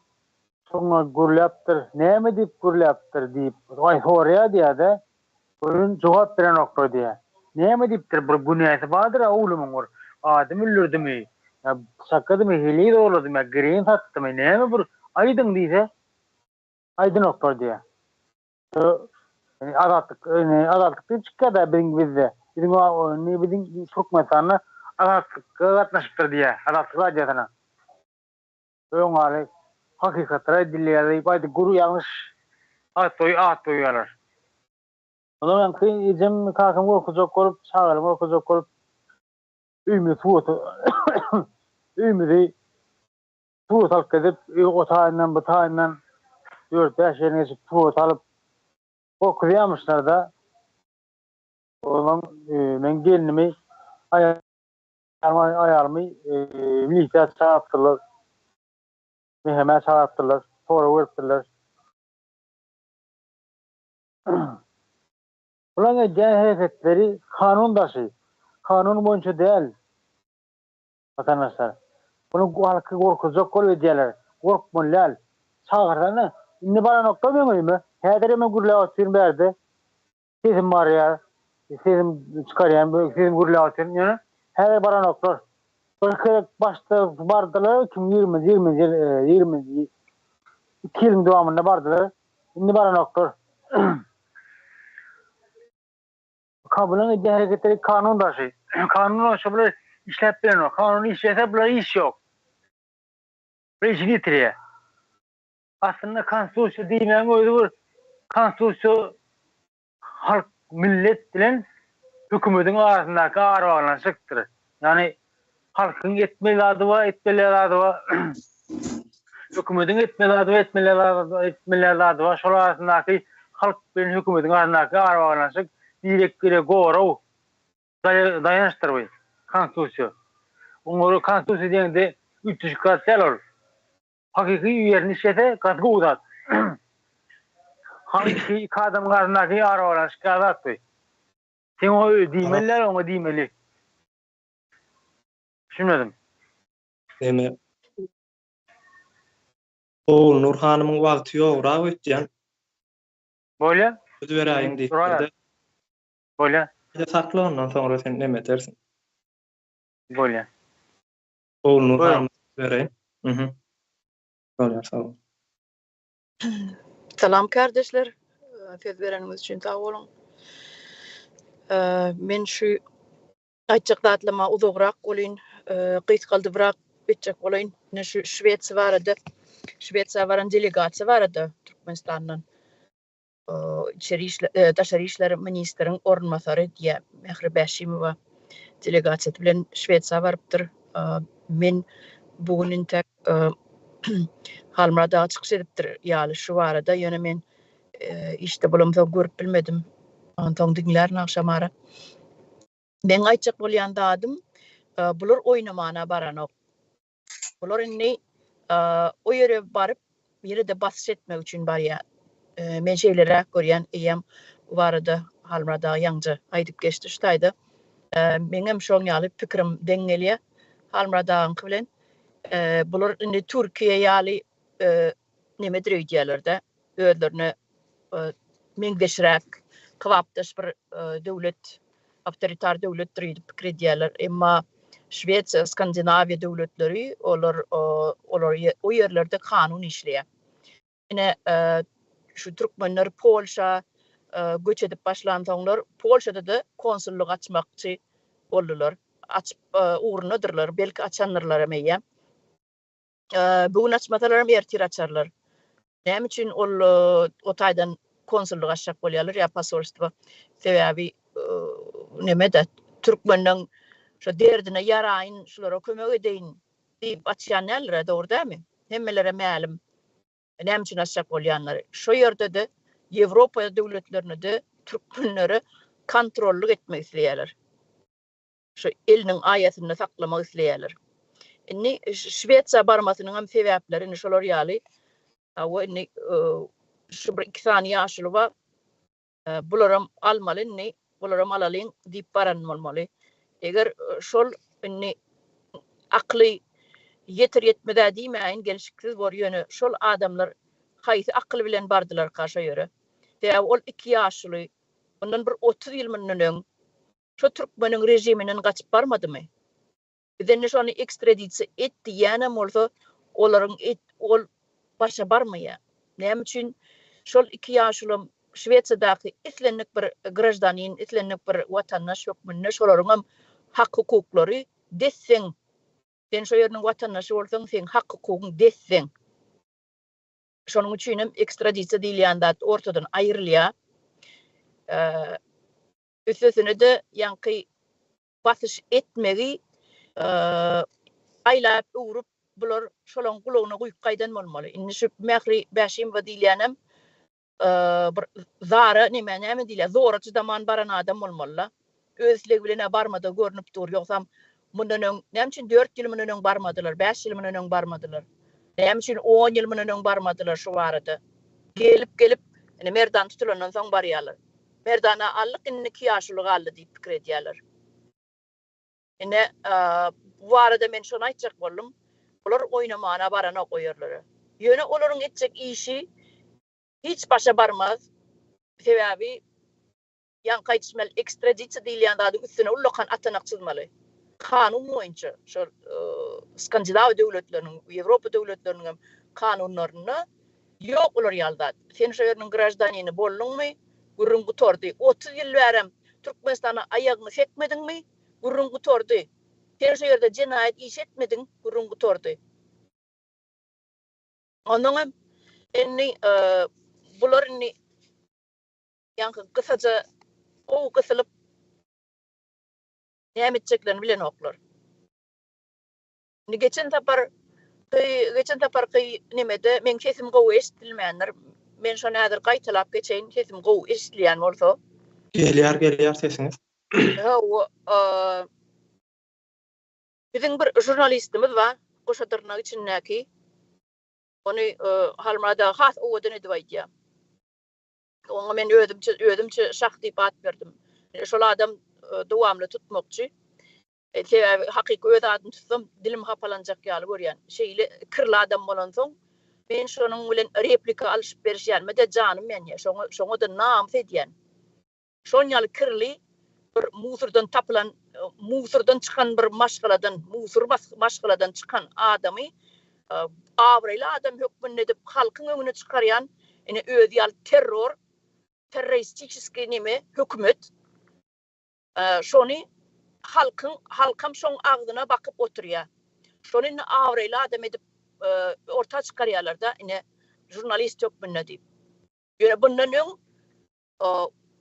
şoňa gürläpdir. Näme diýip gürläpdir diýip, aý soraýar diýýär-de, Görün jogap berenoklar diýýär. Näme diýipdir, bir günäsi bardyr-a oglumyň bir. Adam öldürdimi, ýa pyçakladymy, heleý zorladymy, ýa gireýin satdymy, näme bir aýdyň diýse, aýdanoklar diýýär. Azatlyk, Azatlyk diýip çykýar-da biziň bizde. Biziň indi biziň Türkmenistanda Azatlykga gatnaşypdyr diýýär, Azatlyk radiosyna. Öň ýaly. Hakykatlar aýdylýar diýip aýdyp gür ýalňyş at goý at goýýarlar. Ondan öňki ejem kakam gorkuzjak bolup, çagalarym gorkuzjak bolup öýümizi suwa öýümizi suwa salyp gezip, öý o taýyndan bu taýyndan dört-bäş ýerini geçip suwa salyp gorkuzýarmyşlar-da. Ondan meň gelnimi aýalymy milisiýa çagyrypdyrlar. Mehemä çagyrypdyrlar, sorag beripdirler. Bularyň edýän hereketleri kanun daşy, kanun boýunça däl, watandaşlar. Muny halky gorkuzjak bolup edýärler. Gorkmaly däl. Çagyrsana, indi baranoklar meň öýüme. Häzirem men gürläp otyryn bärde. Sesim barýar, sesim çykarýan, sesim gürläp otyryn. Ýöne häzir baranoklar. Bir gezek başda bardylar, 2020-nji, ýigriminji ýyl, ýigriminji iki ýylyň dowamynda bardylar. Indi baranoklar. Kabulyň edýän hereketleri kanun daşy. Kanun boýunça bular işläp bilenok. Kanun işlese bulara iş ýok. Bular işini ýitirýär. Aslynda konstitusiýa diýmegiň özi bir konstitusiýa halk millet bilen hökümetiň arasyndaky arabaglanyşykdyr. Ýagny halkyň etmeli zady bar, etmeli zady bar. Hökümetiň etmeli zady bar, etmeli zady, etmeli zady bar. Şol arasyndaky halk bilen hökümetiň arasyndaky arabaglanyşyk birek-birege gorag, daýançdyr bu konstitusiýa. Oňa görä konstitusiýa diýeňde üýtgeşik zat däl ol. Hakyky ýerini işlese gaty gowy zat. Hakyky iki adamyň arasyndaky arabaglanyşyk ýaly zat bu. Sen oňa diýmeli däl, oňa diýmeli. Düşünmedim. Neme? Ogulnur hanymyň wagty ýograk öýtýän. Bolýa. Söz beräýiň diýipdir-de. Bolýa. Sakla ondan soňra sen neme edersiň. Bolýa. Ogulnur hanyma söz bereýin. Mhm. Bolýar, sag bol. Salam kardeşler. Söz bereniňiz üçin sag boluň. Men şu aýtjak zatlama uzagrak bolýyn, gysgaldybrak etjek bolaýyn. Ine şu Şwesiýa barada, Şwesiýa baran delegasiýa barada Türkmenistandan. Içeri işler, daşary işler ministriň orunbasary diýýär Mähri Bäşimowa delegasiýasy bilen Şwesiýa barypdyr. Men bu gün intäk Halmyrat aga çykyş edipdir ýaly şu barada, ýöne men işde bolamsoň görüp bilmedim. Onsoň diňlärin agşamara. Meň aýtjak bolýan zadym, bular oýnamana baranok. Bular indi o ýere baryp, ýene-de basyş etmek üçin barýar. Men şeýleräk görýän, eýýäm bu barada Halmyrat aga ýaňja aýdyp geçdi şu taýda. Meňem şoň ýaly pikirim deň gelýär Halmyrat agaňky bilen. Bular indi Türkiýe ýaly nemedir öýdýärler-de, özlerine meňzeşräk, kybapdaş bir döwlet, awtoritar döwletdir diýip pikir edýärler. Emma Şwesiýa, Skandinawiýa döwletleri, olar olar o ýerlerde kanun işleýär. Ine, şu türkmenler Polşa göç edip başlansoňlar, Polşada-da konsullyk açmakçy boldular. Açyp ugrundadyrlar, belki açandyrlaram eýýäm. Bu gün açmasalaram ertir açarlar. Näme üçin ol o taýdan konsullyk açjak bolýarlar ýa posolstwo? Sebäbi neme-de türkmeniň şo derdine ýaraýyn, şulara kömek edeýin diýip açýan däldir-ä, dogry dälmi? Hemmelere mälim. Näme üçin açjak bolýanlary. Şo ýerde-de Ýewropa döwletlerinde-de türkmenlere kontrollyk etmek isleýärler. Şu eliniň aýasynda saklamak isleýärler. Indi Şwesiýa barmasynyň hem sebäpleri indi şolar ýaly. Hawa indi şu bir iki sany ýaşuly bar. Bularam almaly indi, bularam alalyň diýip baran bolmaly. Eger şol indi akyly ýeter ýetmez-ä diýmäýin, gelşiksiz bor, ýöne şol adamlar haýsy akyl bilen bardylarka şo ýere? Sebäbi ol iki ýaşuly mundan bir 30 ýyl mundan öň Şo türkmeniň režiminden gaçyp barmadymy? Biz indi şony ekstradisiýa et diýýänem bolsa, olaryň et ol başa barmaýar. Näme üçin şol iki ýaşulam Şwesiýadaky islendik bir graždanin, islendik bir watandaş hökmünde şolaryňam hak-hukuklary des-deň. Sen şo ýeriniň watandaşy bolsaň, seň hak-hukugyň des-deň. Şonuň üçin hem ekstradisiýa diýilýän zat ortadan aýrylýar. Üstesine-de ýaňky basyş etmegi aýlap öwrüp bular şolaň gulagyna guýup gaýdan bolmaly. Indi şu Mähri Bäşimowa diýilýänem bir zara neme näme diýilýär zora çydaman baran adam bolmaly-la. Öz islegi bilen-ä barmadygy görnüp dur. Ýogsam mundan öň näme üçin dört ýyl mundan öň barmadylar, bäş ýyl mundan öň barmadylar? Näme üçin on ýyl mundan öň barmadylar şu barada? Gelip-gelip ine Merdan tutulandan soň barýarlar. Merdana aldyk indi iki ýaşuly galdy diýip pikir edýärler. Ine bu barada men şony aýtjak boldum. Bular oýnamana baranok o ýerlere. Ýöne olaryň etjek işi hiç başa barmaz. Sebäbi Ýaňky aýdyşym ýaly ekstradisiýa diýilýän zadyň üstüne ullakan atanak çyzmaly. Kanun boýunça şol Skandinawiýa döwletleriniň, Ýewropa döwletleriniň hem kanunlarynda ýok olar ýaly zat. Sen şo ýeriniň graždanini bolduňmy, gürrüň gutardy. 30 ýyl bärem Türkmenistana aýagyňy sekmediňmi, gürrüň gutardy. Sen şo ýerde jenaýat iş etmediň, gürrüň gutardy. Onnoňam indi bular indi Ýaňky gysaja gowy gysylyp näme etjeklerini bilenoklar. Indi geçen sapar geçen saparky nemede meň sesim gowy eşidilmändir. Men şony häzir gaýtalap geçeýin, sesim gowy eşidilýän bolsa. Gelýär, gelýär sesiňiz. Hawa, biziň bir žurnalistimiz bar, goşa dyrnak içindäki. Ony Halmyrat aga has owadan edip aýdýar. Oňa men özümçe özümçe şah diýip at berdim. Şol adam dowamly tutmakçy. Sebäbi hakyky öz adyny tutsam dilim hapalanjak ýaly görýän. Şeýle kirli adam bolansoň men şonuň bilen replika alyşyp berişýänime-de janym ýanýar. Şoňa şoňa-da namys edýän. Şon ýaly kirli bir musurdan tapylan, musurdan çykan bir maşgaladan, musur maşgaladan çykan adamy abraýly adam hökmünde edip halkyň öňüne çykarýan ine özi ýaly terror, terroristiçeskiý neme hökümet şony halkyň halkam şoň agzyna bakyp oturýar. Şony indi abraýly adam edip orta çykarýarlar-da ine žurnalist hökmünde diýip. Ýöne bundan öň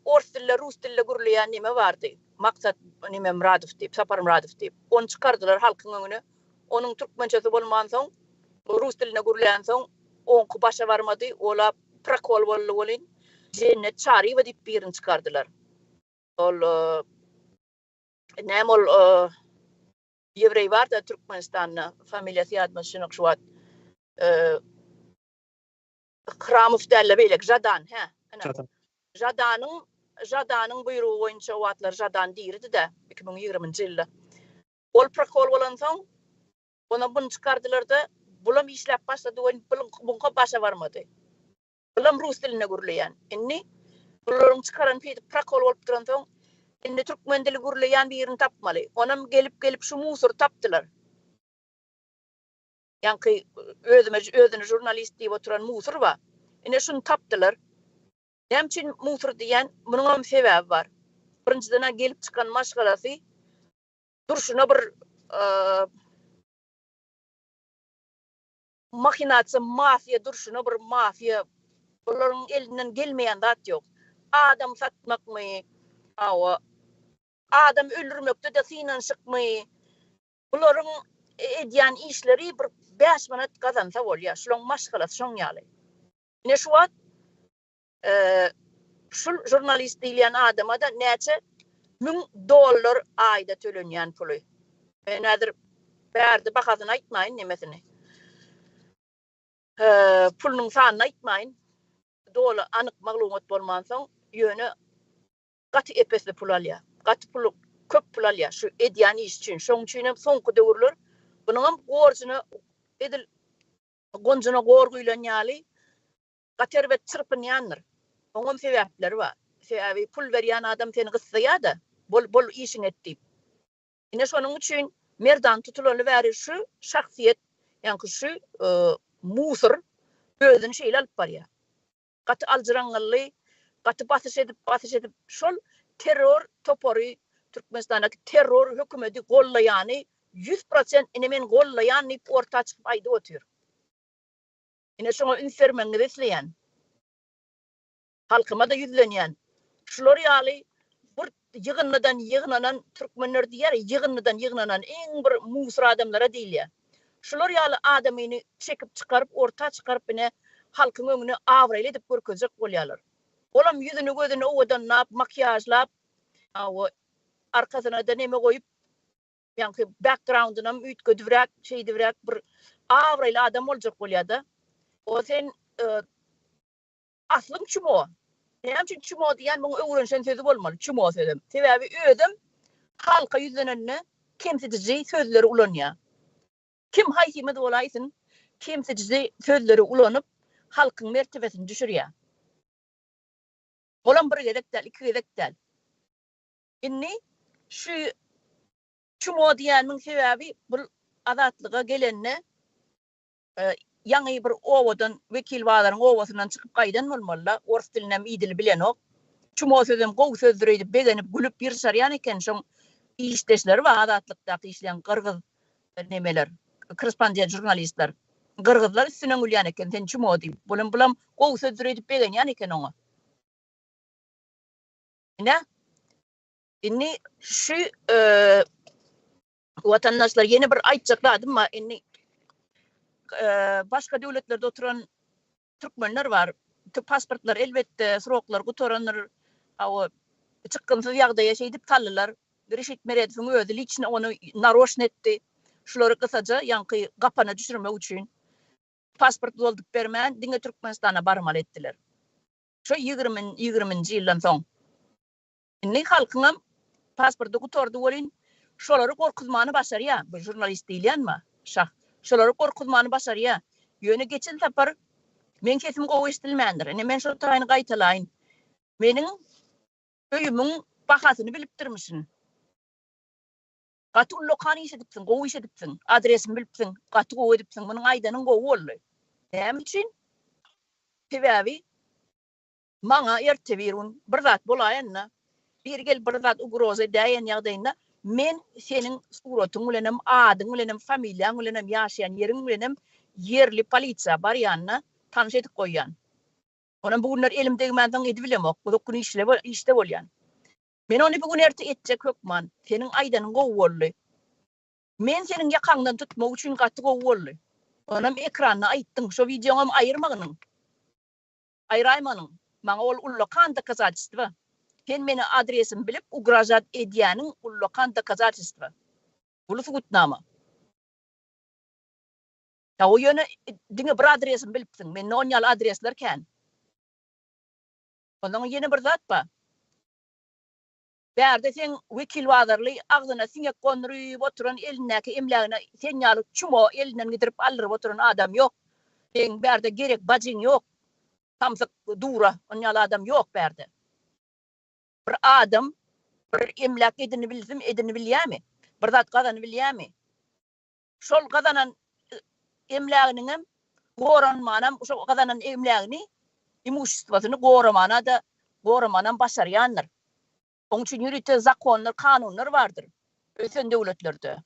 Ors dilde, rus dilde gürleýän neme bardy? Maksat neme Myradow diýip, Sapar Myradow diýip. Ony çykardylar halkyň öňüne. Onuň türkmençesi bolmansoň, rus dilinde gürlänsoň, oňky başa barmady. Ola prokol boldy welin, Jennet Çaryýewa diýip birini çykardylar. Ol näme ol ýewreý bar-da Türkmenistanda, familiýasy ýadyma düşenok şu wagt. Hramow däl-de beýleki Žadan, hä, ine. Žadan. Žadanyň, Žadanyň buýrugy boýunça o wagtlar Žadan diridi-dä, 2020-nji ýylda. Ol prokol bolansoň, onam buny çykardylar-da, bulam işläp başlady welin, buňka başa barmady. Bulam rus dilinde gürleýän. Indi bularyň çykaran pidi prokol bolup duransoň, indi türkmen dili gürleýän birini tapmaly. Onam gelip-gelip şu musory tapdylar. Ýaňky özüme özüni žurnalist diýip oturan musur bar. Ine şuny tapdylar. Näme üçin musur diýýän? Munuňam sebäbi bar. Birinjiden-ä gelip çykan maşgalasy durşuna bir mahinasiýa, mafiýa durşuna bir mafiýa. Bularyň elinden gelmeýän zat ýok. Adam satmakmy, hawa, adam öldürmekde-de synanyşykmy, Bularyň edýän işleri bir bäş manat gazansa bolýar. Şulaň maşgalasy şoň ýaly. Ine şu wagt şul žurnalist diýilýän adama-da näçe müň dollar aýda tölenýän puly. Men häzir bärde bahasyny aýtmaýyn nemesini. Pulunyň sanyny aýtmaýyn. Doly anyk maglumat bolmansoň, ýöne gaty ep-esli pul alýar. Gaty pul, köp pul alýar şu edýän işi üçin. Şonuň üçin hem soňky döwürler bunuňam gorjuna edil gonjuna gor guýlan ýaly gaty erbet çyrpynýandyr. Oňam sebäpleri bar. Sebäbi pul berýän adam seni gyssaýar-da, bol, bol işiňi et diýip. Ine şonuň üçin Merdan tutulaly bäri şu şahsyýet, ýaňky şu musur özüni şeýle alyp barýar. Gaty aljyraňňylly, gaty basyş edip, basyş edip, şol terror topary, Türkmenistandaky terror hökümedi gollaýany 100% ine men gollaýan diýip orta çykyp aýdyp otyr. Ine şoňa üns bermegiňizi isleýän. Halkyma-da ýüzlenýän. Şular ýaly bir ýygyndydan ýygnanan türkmenler diýýär, ýygyndydan ýygnanan iň bir musur adamlara diýilýär. Şular ýaly adamyny çekip çykaryp, orta çykaryp ine halkyň öňüne abraýly edip görkezjek bolýarlar. Olam ýüzüni gözüni owadanlap, makiýažlap, hawa, arkasyna-da neme goýup, ýaňky backgroundynam üýtgedibräk, şeýdibräk bir abraýly adam boljak bolýar-da. O sen Aslyň çumo. Näme üçin çumo diýýän muň öwrenişen sözi bolmaly çumo sözem. Sebäbi özem halka ýüzlenende kemsidiji sözleri ulanýar. Kim haýsymyz bolaýsyn kemsidiji sözleri ulanyp halkyň mertebesini düşürýär. Olam bir gezek däl, iki gezek däl. Indi şu çumo diýýänimiň sebäbi bul azatlyga gelende Ýaňy bir obadan, Wekilbazaryň obasyndan çykyp gaýdan bolmaly-da, ors dilinem idili bilenok. Çumo sözem gowy sözdür öýdüp begenip, gülüp ýyrşarýan eken. Şoň işdeşleri bar, Azatlykdaky işleýän gyrgyz nemeler, korrespondent žurnalistler. Gyrgyzlar üstünden gülýän eken, sen çumo diýip. Bulam, bulam gowy sözdür öýdüp begenýän eken oňa. Ine, indi şu Watandaşlar ýene bir aýtjak zadym bar. Indi başga döwletlerde oturan türkmenler bar. Pasportlar elbetde sroklar gutarandyr. Hawa, çykgynsyz ýagdaýa şeýdip saldylar. Reşit Meredowyň özi liçno ony naroşno etdi. Şulary gysaja ýaňky gapana düşürmek üçin pasport doldup bermän diňe Türkmenistana barmaly etdiler. Şo ýigriminji ýyldan soň. Indi halkyňam pasporty gutardy welin şolary gorkuzmany başarýa bu žurnalist diýilýänmi şah şolary gorkuzmany başarýa ýöne geçen sapar meň sesim gowy eşidilmändir ine men şo taýyny gaýtalaýyn meniň öýümiň bahasyny bilipdirmişin gaty ullakan iş edipsiň gowy iş edipsiň adresimi bilipsiň gaty gowy edipsiň munuň aýdanyň gowy boldy näme üçin sebäbi Maňa erte-birigün bir zat bolaýanda, biri gelip bir zat ugroza edäýen ýagdaýynda, men seniň suratyň bilenem, adyň bilenem, familiýaň bilenem, ýaşaýan ýeriň bilenem ýerli polisiýa barýanda tanyş edip goýýan. Onam bu günler elim degmänsoň edibilemok, uzak gün işde bolýan. Men ony bu gün erte etjek hökman. Seniň aýdanyň gowy boldy. Men seniň ýakaňdan tutmak üçin gaty gowy boldy. Onam ekranda aýtdyň, şo wideoňam aýyrmagynyň. Aýraýmanyň. Maňa ol ullakan dokazatelstwo. Sen meni adresimi bilip ugražat edýäniň ullakan dokazatelstwo. Uly subutnama. Hawa ýöne diňe bir adresimi bilipsiň. Mende on ýaly adresler kän. Ondan ýene bir zat bar. Bärde seň wekilbazarly agzyna siňek gonduryp oturan elindäki emlägine sen ýaly çumo elinden gidirip aldyryp oturan adam ýok. Seň bärde gerek bajyň ýok. Samsyk dura on ýaly adam ýok bärde. Bir adam bir emläk edinibilsin edinibilýämi? Bir zat gazanybilýämi? Şol gazanan emläginiňem goranmanam şol gazanan emlägini imuşestwosyny goramana-da goramanam başarýandyr. Oň üçin ýörite zakonlar, kanunlar bardyr ösen döwletlerde.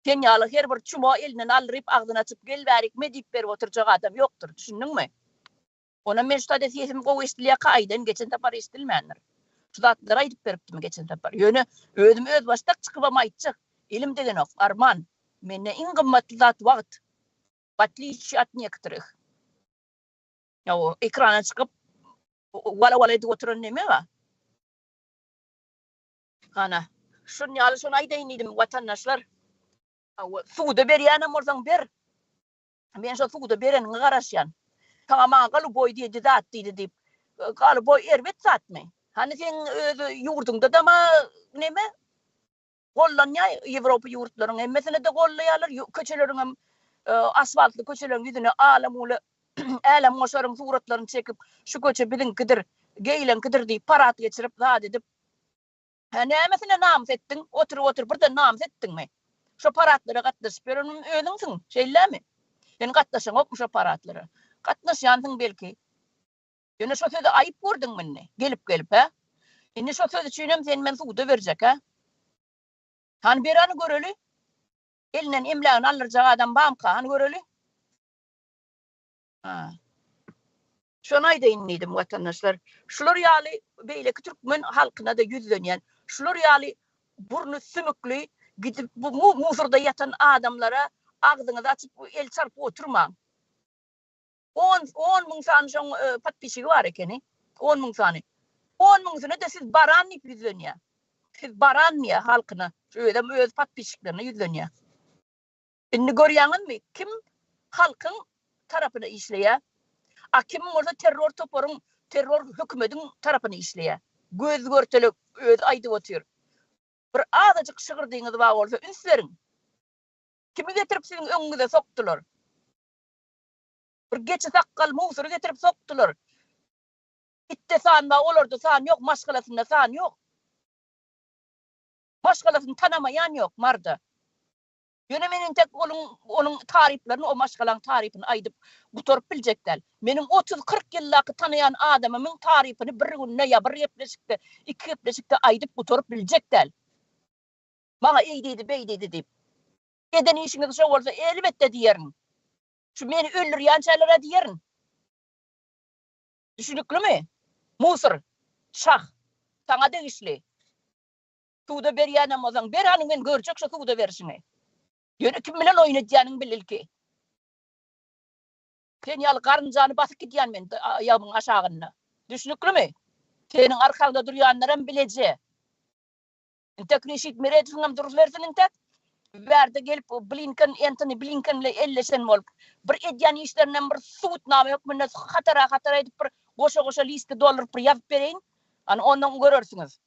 Sen ýaly her bir çuma elinden aldyryp agzyny açyp gel bärik me diýip berip oturjak adam ýokdur, düşündiňmi? Onam men şu taýda sesim gowy eşidilýärka aýdan geçen sapar eşidilmändir. Şu zatlary aýdyp beripdim geçen sapar. Ýöne özüm özbaşdak çykybam aýtjak. Elim degenok, arman. Mende iň gymmatly zat wagt. W otliçi ot nektoryh. Ýa o ekrana çykyp wala-wala edip oturan neme bar? Hana, şun ýaly şony aýdaýyn diýdim watandaşlar. Suda berýänem bolsaň ber. Men şo suda bereniňe garaşýan. Saňa maňa galuboý diýdi zat diýdi diýip. Galuboý erbet zatmy? Hany seň öz ýurduňda-da neme? Gollanýar Ýewropa ýurtlaryň hemmesine-de gollaýarlar. Köçeleriňem asfaltly köçeleriň ýüzüne ala-mula älemgoşaryň suratlaryny çekip, şu köçe biziňkidir, geýleňkidir diýip parad geçirip zat edip Hä nämesine namys etdiň? Oturyp-oturyp birden namys etdiňmi? Şo paradlara gatnaşyp ýörenem özüňsiň, şeýlemi? Sen gatnaşaňokmy şo paradlara? Gatnaşýansyň belki. Ýöne şo sözi aýyp gördüňmi indi? Gelip-gelip, hä? Indi şo söz üçinem seni men suda berjek, hä? Hany ber hany göreli. Elinden emlägini aldyrjak adam bamyka, hany göreli. Ha. Şony aýdaýyn diýdim watandaşlar. Şular ýaly beýleki türkmen halkyna-da ýüzlenýän. Şular ýaly burny sümükli gidip bu musurda ýatan adamlara agzyňyzy açyp el çarpyp oturmaň. On, 10 müň sany şoň podpisçigi bar ekeni. 10 müň sany. 10 müňsüne-de siz baran diýip ýüzlenýär. Siz baran diýýär halkyna. Özem öz podpisçiklerine ýüzlenýär. Indi görýäňizmi, kim halkyň tarapyna işleýär, a kim bolsa terror toparyň, terror hökümediň tarapyna işleýär. Göz görtele özi aýdyp otyr. Bir azajyk şygyrdyňyz bar bolsa üns beriň. Kimi getirip siziň öňüňize sokdular? Bir geçi sakgal musury getirip sokdular. Itde san bar, olarda san ýok, maşgalasynda san ýok. Maşgalasyny tanamaýan ýok Marda. Ýöne men entek onuň onuň taryplaryny, o maşgalaň tarypyny aýdyp gutaryp biljek däl. Meniň otuz-kyrk ýyldaky tanaýan adamymyň tarypyny bir günde ýa bir gepleşikde, iki gepleşikde aýdyp gutaryp biljek däl. Maňa eý diýdi, beý diýdi diýip. Eden işiňiz şo bolsa, elbetde diýerin. Şu meni öldürýänçäler-ä diýerin. Düşüniklimi? Musur, şah, saňa degişli. Suda berýänem bolsaň, ber hany men görjek şo suda berişiňi. Ýöne kim bilen oýun edýäniňi bil ilki. Sen ýaly garynjany basyp gidýän men aýagymyň aşagynda. Düşnüklimi? Seniň arkaňda durýanlaram bileje. Intek Reşit Meredowyňam durubersin intek. Bärde gelip Blinken, Entoni Blinken bilen elleşen bolup, bir edýän işlerinden bir subutnama hökmünde hatara-hatara edip bir goşa-goşa liste dolduryp bir ýazyp bereýin. Hany ondan görersiňiz.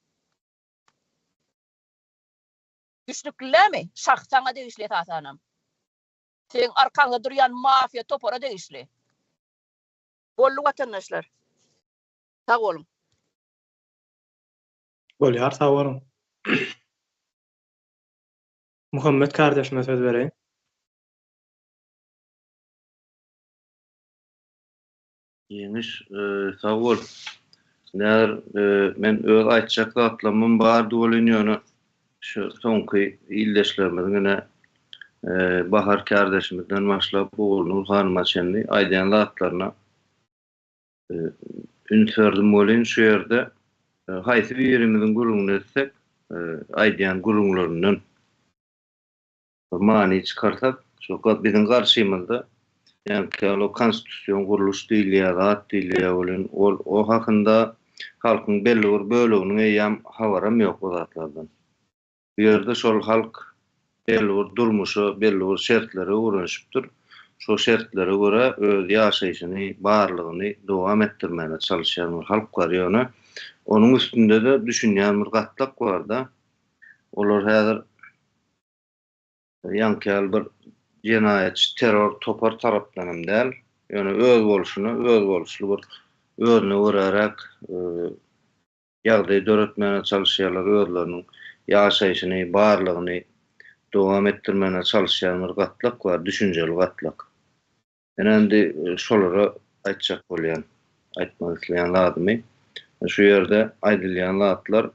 Düşnükli dälmi? Şah saňa degişli esasanam. Seň arkaňda durýan mafiýa topara degişli. Boldy watandaşlar. Sag boluň. Bolýar sag boluň. Muhammet kardeşime söz bereýin. Ýeňiş sag bol. Nädir men öz aýtjak zatlarymam bardy welin ýöne şu soňky ildeşlerimiziň ine Bahar kärdeşimizden başlap Ogulnur hanyma çenli aýdýan zatlaryna üns berdim welin şu ýerde haýsy birimiziň gürrüňini etsek aýdýan gürrüňlerinden Bir many çykarsak, şu biziň garşymyzda ýaňky ýaly konstitusion gurluş diýilýär, zat diýilýär welin, ol o hakynda halkyň belli bir böleginiň eýýäm habaram ýok o zatlardan. Bu ýerde şol halk belli bir durmuşa, belli bir şertlere öwrenişipdir. Şo şertlere görä öz ýaşaýşyny, barlygyny dowam etdirmäne çalyşýan bir halk bar. Ýöne onuň üstünde-de düşünýän bir gatlak bar-da. Olar häzir ýaňky ýaly bir jenaýatçy terror topar tarapdan hem däl, ýöne öz bolşuna, öz boluşly bir özüne göräräk ýagdaý döretmäne çalyşýarlar, özleriniň ýaşaýşyny, barlygyny dowam etdirmäne çalyşýan bir gatlak bar, düşünjeli gatlak. Men indi şolara aýtjak bolýan, aýtmak isleýän zadymy, şu ýerde aýdylýan zatlar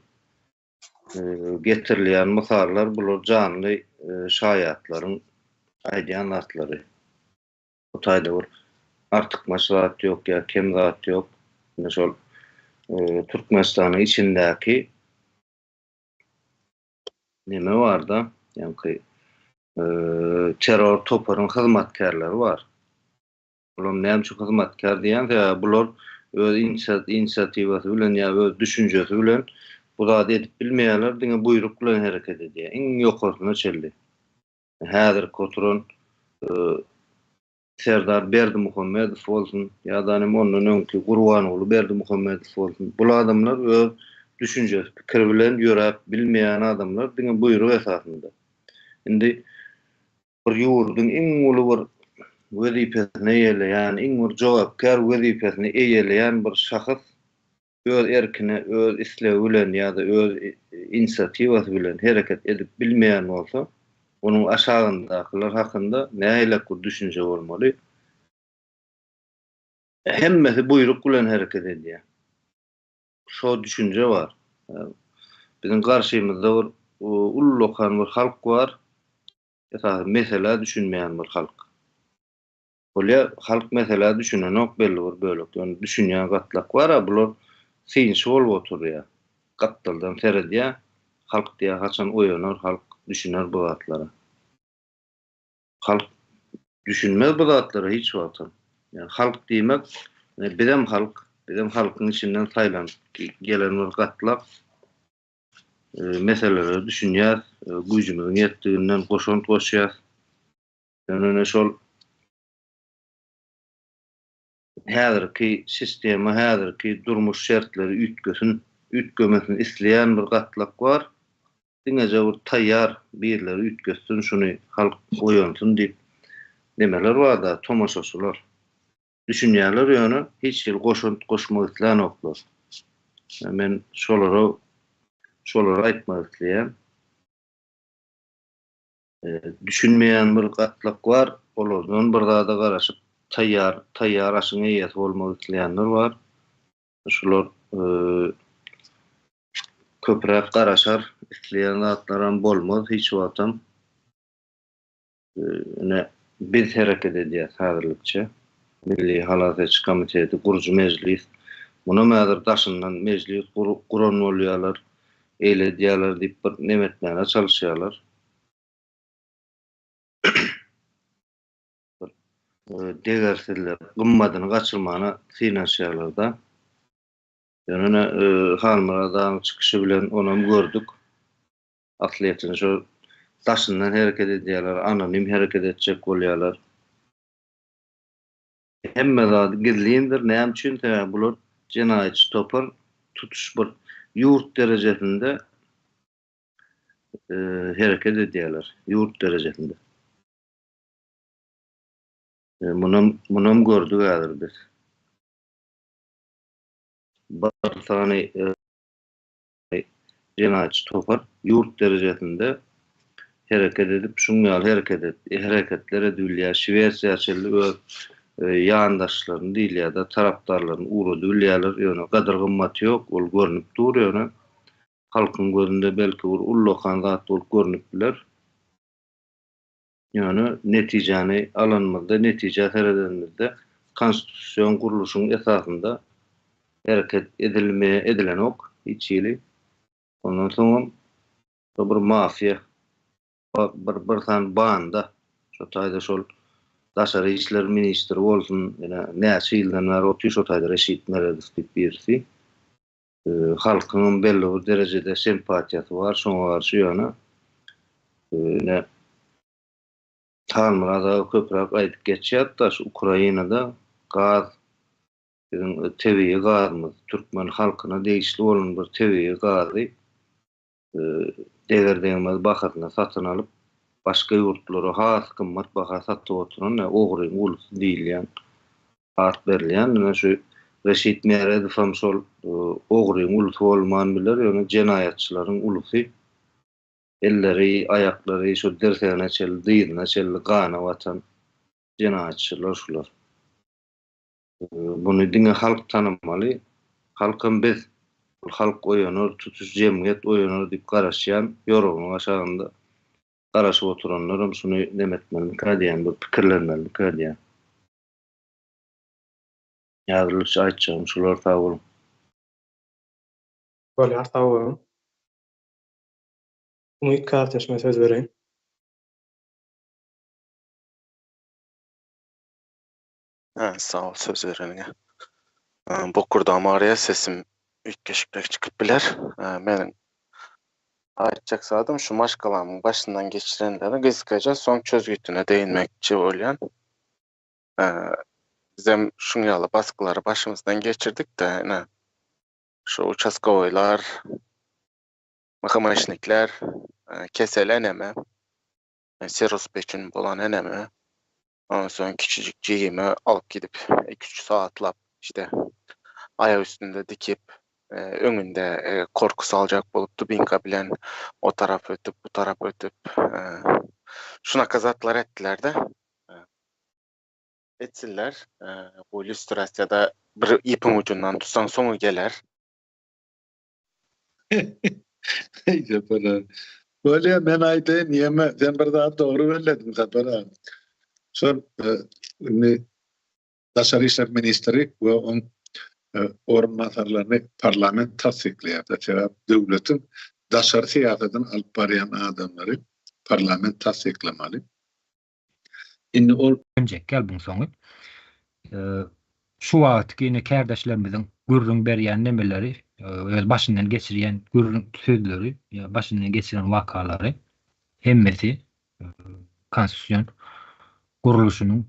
Getirilýän mysallar bular janly şaýatlaryň aýdýan zatlary. Bu taýda bir artykmaç zat ýok ýa kem zat ýok. Ine şol Türkmenistanyň içindäki neme barda, ýaňky terror toparyň hyzmatkärleri bar. Bulam näme üçin hyzmatkär diýýän, sebäbi bular öz inisiatiwasy bilen ýa öz düşünjesi bilen bu zady edip bilmeýärler, diňe buýruk bilen hereket edýär, iň ýokarsyna çenli. Häzirki oturan Serdar Berdimuhamedow bolsun ýa-da hem ondan öňki Gurbanguly Berdimuhamedow bolsun, bul adamlar öz düşünjesi, pikiri bilen ýöräp bilmeýän adamlar, diňe buýruk esasynda. Indi bir ýurduň iň uly bir wezipesini eýeleýän, iň bir jogapkär wezipesini eýeleýän bir şahs öz erkine, öz islegi bilen ýa-da öz inisiatiwasy bilen hereket edip bilmeýän bolsa, onuň aşagyndakylar hakynda nähilek bir düşünje bolmaly? Hemmesi buýruk bilen hereket edýär. Şo düşünje bar. Biziň garşymyzda bir ullakan bir halk bar. Esasy meselä düşünmeýän bir halk. Bolýa, halk meselä düşünenok belli bir bölek. Ýöne düşünýän gatlak bar-a, bular synçy bolup oturýar. Gapdaldan seredýär, halk diýýär haçan oýanar, halk düşüner bu zatlara. Halk düşünmez bu zatlara hiç wagtam. Ýani halk diýmek, bizem halk, bizem halkyň içinden saýlanyp gelen bir gatlak. Meselelere düşünýäs, güýjümiziň ýetdiginden goşant goşýas. Ýöne ine şol häzirki sistema, häzirki durmuş şertleri üýtgesin, üýtgemesini isleýän bir gatlak bar. Diňeje bir taýýar birleri üýtgetsin şuny, halk oýansyn diýip nemeler bar-da, tomaşaçylar. Düşünýärler ýöne hiç hili goşant goşmak islänoklar. Men şolara şolary aýtmak isleýän. Düşünmeýän bir gatlak bar, olardan bir zada garaşyp taýýar taýýar aşyň eýesi bolmak isleýänler bar. Şular köpräk garaşar, isleýän zatlaram bolmaz hiç wagtam. Ine, biz hereket edýäs häzirlikçe. Milli halas ediş komiteti, gurujy mejlis. Munam häzir daşyndan mejlis guran bolýarlar, eýle edýärler diýip bir neme etmäge çalyşýarlar. Bir degersizler, gymmadyny gaçyrmana synanyşýarlar-da. Ýöne ine, Halmyrat agaň çykyşy bilen onam gördük. Aslyýetinde şo daşyndan hereket edýärler, anonim hereket etjek bolýarlar. Hemme zady gizlindir. Näme üçin? Sebäbi bular jenaýatçy topar, tutuş bir ýurt derejesinde hereket edýärler, ýurt derejesinde. Munam, munam gördük häzir biz. Bir sany jenaýatçy topar ýurt derejesinde hereket edip, şuň ýaly hereket et, hereketler edibilýär. Şwesiýa çenli öz ýandaşlaryny diýilýär-de, tarapdarlaryny ugradybilýärler. Ýöne gadyr-gymmaty ýok, ol görnüp dur ýöne. Halkyň gözünde belki bir ullakan zat bolup görnüp biler. Ýöne netijäni alanymyzda, netijä seredenimizde konstitusion gurluşyň esasynda hereket edilme edilenok hiç hili. Ondan soňam şo bir mafiýa, bir bir sany banda şo taýda şol daşary işler ministri bolsun, ýene näçe ýyldan bäri otyr şo taýda Reşit Meredow diýip birisi. Halkyňam belli bir derejede sempatiýasy bar şoňa garşy ýöne ine Halmyrat aga köpräk aýdyp geçýärdi şu Ukrainada gaz biziň tebigy gazymyz türkmen halkyna degişli bolan bir tebigy gazy deger-degmez bahasyna satyn alyp başga ýurtlara has gymmat baha satyp oturan ogryň ulusy diýilýän at berilýän ine şu Reşit Meredowam şol ogryň ulusy bolman biler ýöne jenaýatçylaryň ulusy elleri aýaklary şu dirsegine çenli dyzyna çenli gana batan jenaýatçylar şular. Muny diňe halk tanamaly. Halkam biz. Ol halk oýanar, tutuş jemgyýet oýanar diýip garaşýan, ýorganyň aşagynda garaşyp oturanlaram şuny neme etmelimikä diýýän, bir pikirlenmelimikä diýýän. Häzirlikçe aýtjagym şular, sag boluň. Bolýar, sag boluň. Umyt kärdeşime söz bereýin. Hä, sag bol söz bereniňe. Bokurdagym agyrýar, sesim üýtgeşikräk çykyp biler. Meniň aýtjak zadym şu maşgalamyň başyndan geçirenleri gysgaça soň çözgütine değinmekçi bolýan. Bizem şuň ýaly basgylary başymyzdan geçirdik-de, ine, şu uçastkowylar, MHM-şnikler, kesel eneme, serroz peçin bolan eneme, Ondan soň kiçijik jigimi alyp gidip, iki-üç sagatlap işte aýak üstünde dikip, öňünde korky saljak bolup dubinka bilen o tarap ötüp, bu tarap ötüp, şunaka zatlar etdiler-de. Etsinler. Bu lýustrasiýada bir ýüpüň ujundan tutsaň soňy geler. Eý Sapar aga. Bolýa men aýdaýyn ýeme sen bir zady dogry bellediň Sapar aga. Şol e, Indi Daşary işler ministri we oň orunbasarlaryny parlament tassyklaýar. Sebäp döwletiň daşary syýasatyny alyp barýan adamlary parlament tassyklamaly. Indi ol. Jekgel buň soňy. Şu wagtky ine kärdeşlerimiziň gürrüň berýän nemeleri, öz başyndan geçirýän gürrüň sözleri, ýa başyndan geçiren wakalary hemmesi konstitusion gurluşynyň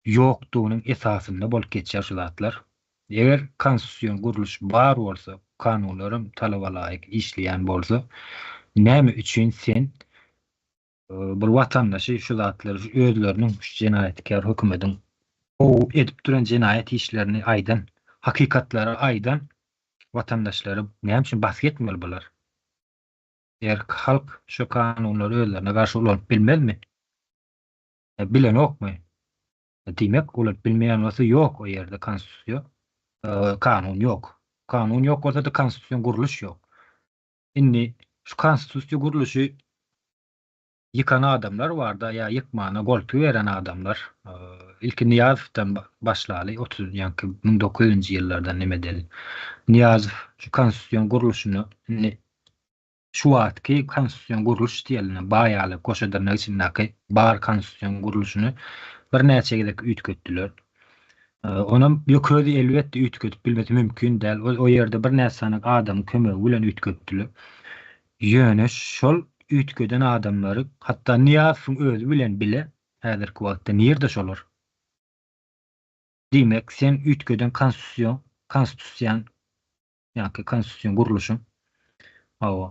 ýokdugynyň esasynda bolup geçýär şu zatlar. Eger konstitusion gurluş bar bolsa, kanunlaram talaba laýyk işleýän bolsa, näme üçin sen bir watandaşy şu zatlary şu özleriniň şu jenaýatkär hökümediň gowy edip duran jenaýat işlerini aýdan, hakykatlary aýdan watandaşlara näme üçin basgy etmeli bular? Eger halk şu kanunlary özlerine garşy ulanyp bilmezmi? Bilenokmy? Diýmek, ulanyp bilmeýän bolsa ýok o ýerde konstitusiýa, kanun ýok. Kanun ýok bolsa-da konstitusion gurluş ýok. Indi şu konstitusiýa gurluşy ýykan adamlar barda ýa ýykmana goltgy beren adamlar. Ilki Nyýazowdan başlaly, 30 ýaňky 1900-nji ýyllardan neme edeli. Nyýazow şu konstitusion gurluşyny indi şu wagtky konstitusion gurluş diýeli, bar ýaly goşa dyrnak içindäki bar konstitusion gurluşyny birnäçe gezek üýtgetdiler. Onam ýok özi elbetde üýtgedip bilmesi mümkin däl. O ýerde birnäçe sany adamyň kömegi bilen üýtgetdiler. Ýöne şol üýtgeden adamlary hatda Nyýazowyň özi bilen bile häzirki wagtda nirde şolar? Diýmek sen üýtgeden konstitusion konstitusiýaň ýa-ki konstitusion gurluşyň hawa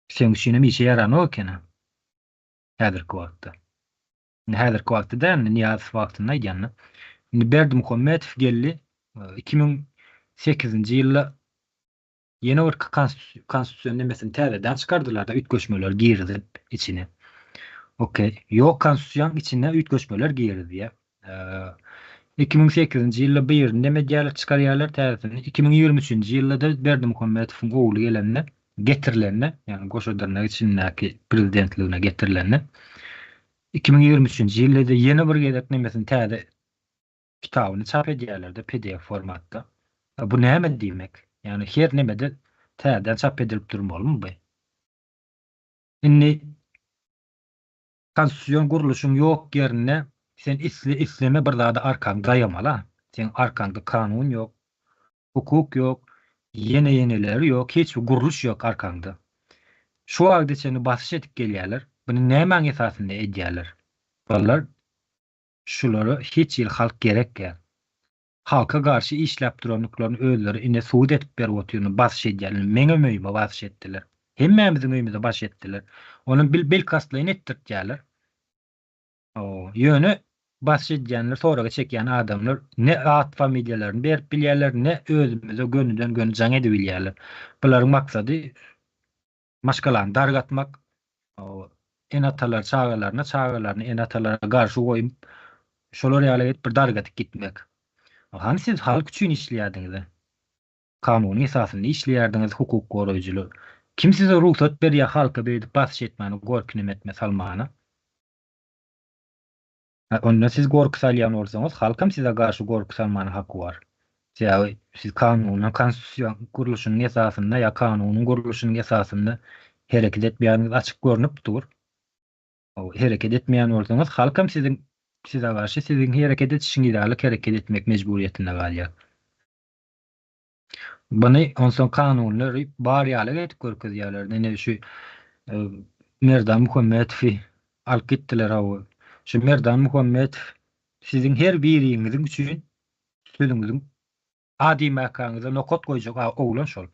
seň üçinem işe ýaranok eken-ä häzirki wagtda. Indi häzirki wagtda däl, indi Nyýazow wagtynda aýdýan-da. Indi Berdimuhamedow geldi, 2008-nji ýylda ýene bir konstitusion nemesini täzeden çykardylar-da, üýtgeşmeler girizip içine. Okey. Ýok, konstitusiýanyň içine üýtgeşmeler girizýär. 2008-nji ýylda birini neme edýärler, çykarýarlar täzesini. 2023-nji ýylda-da Berdimuhamedowyň ogly gelende, getirilende, ýagny goşa dyrnak içindäki prezidentligine getirilende, 2023-nji ýylda-da ýene bir gezek nemesini täze kitabyny çap edýärler-de PDF formatda. Bu näme diýmek? Ýagny her nemede täzeden çap edilip durmalymy bu? Indi Konstitusion gurluşyň ýok ýerinde sen isle isleme bir zada arkaňy daýamaly. Seň arkaňda kanun ýok, hukuk ýok, ýene ýeneleri ýok, hiç bir gurluş ýok arkaňda. Şu wagta çenli basyş edip gelýärler. Muny nämäň esasynda edýärler? Bular şulara hiç hili halk gerek däl. Halka garşy işläp durandyklaryny özleri ine subut edip berip otyryn basyş edýärler meňem öýüme basyş etdiler hemmämiziň öýümize baş etdiler onam bil bilkastlaýyn etdirtýärler ýöne basyş edýänler soraga çekýän adamlar ne at familiýalaryny berip bilýärler ne özümize gönüden göni jaň edibilýärler bularyň maksady maşgalany dargatmak, ene-atalar çagalaryna, çagalaryny ene-atalara garşy goýup, şolar ýaly edip bir dargadyp gitmek. Hany siz halk üçin işleýärdiňiz-ä? Kanunyň esasynda işleýärdiňiz hukuk goraýjylar. Kim size rugsat berýär halka beýdip basyş etmäne, gorky neme etme salmana? Onda siz gorky salýan bolsaňyz, halkam size garşy gorky salmana haky bar. Sebäbi siz kanunyň, konstitusiýa gurluşynyň esasynda ýa kanunyň gurluşynyň esasynda hereket etmeýäniňiz açyk görnüp dur. Hereket etmeýän bolsaňyz, halkam siziň size garşy siziň hereket edişiňiz ýaly hereket etmek mejburyýetinde galýar. Buny onsoň kanunlary bar ýaly edip görkezýärler. Ine şu Merdan Muhammetowy alyp gitdiler hawa. Şu Merdan Muhammetow siziň her biriňiziň üçin sözüňiziň A diýmäkäňize nokat goýjak oglan şol.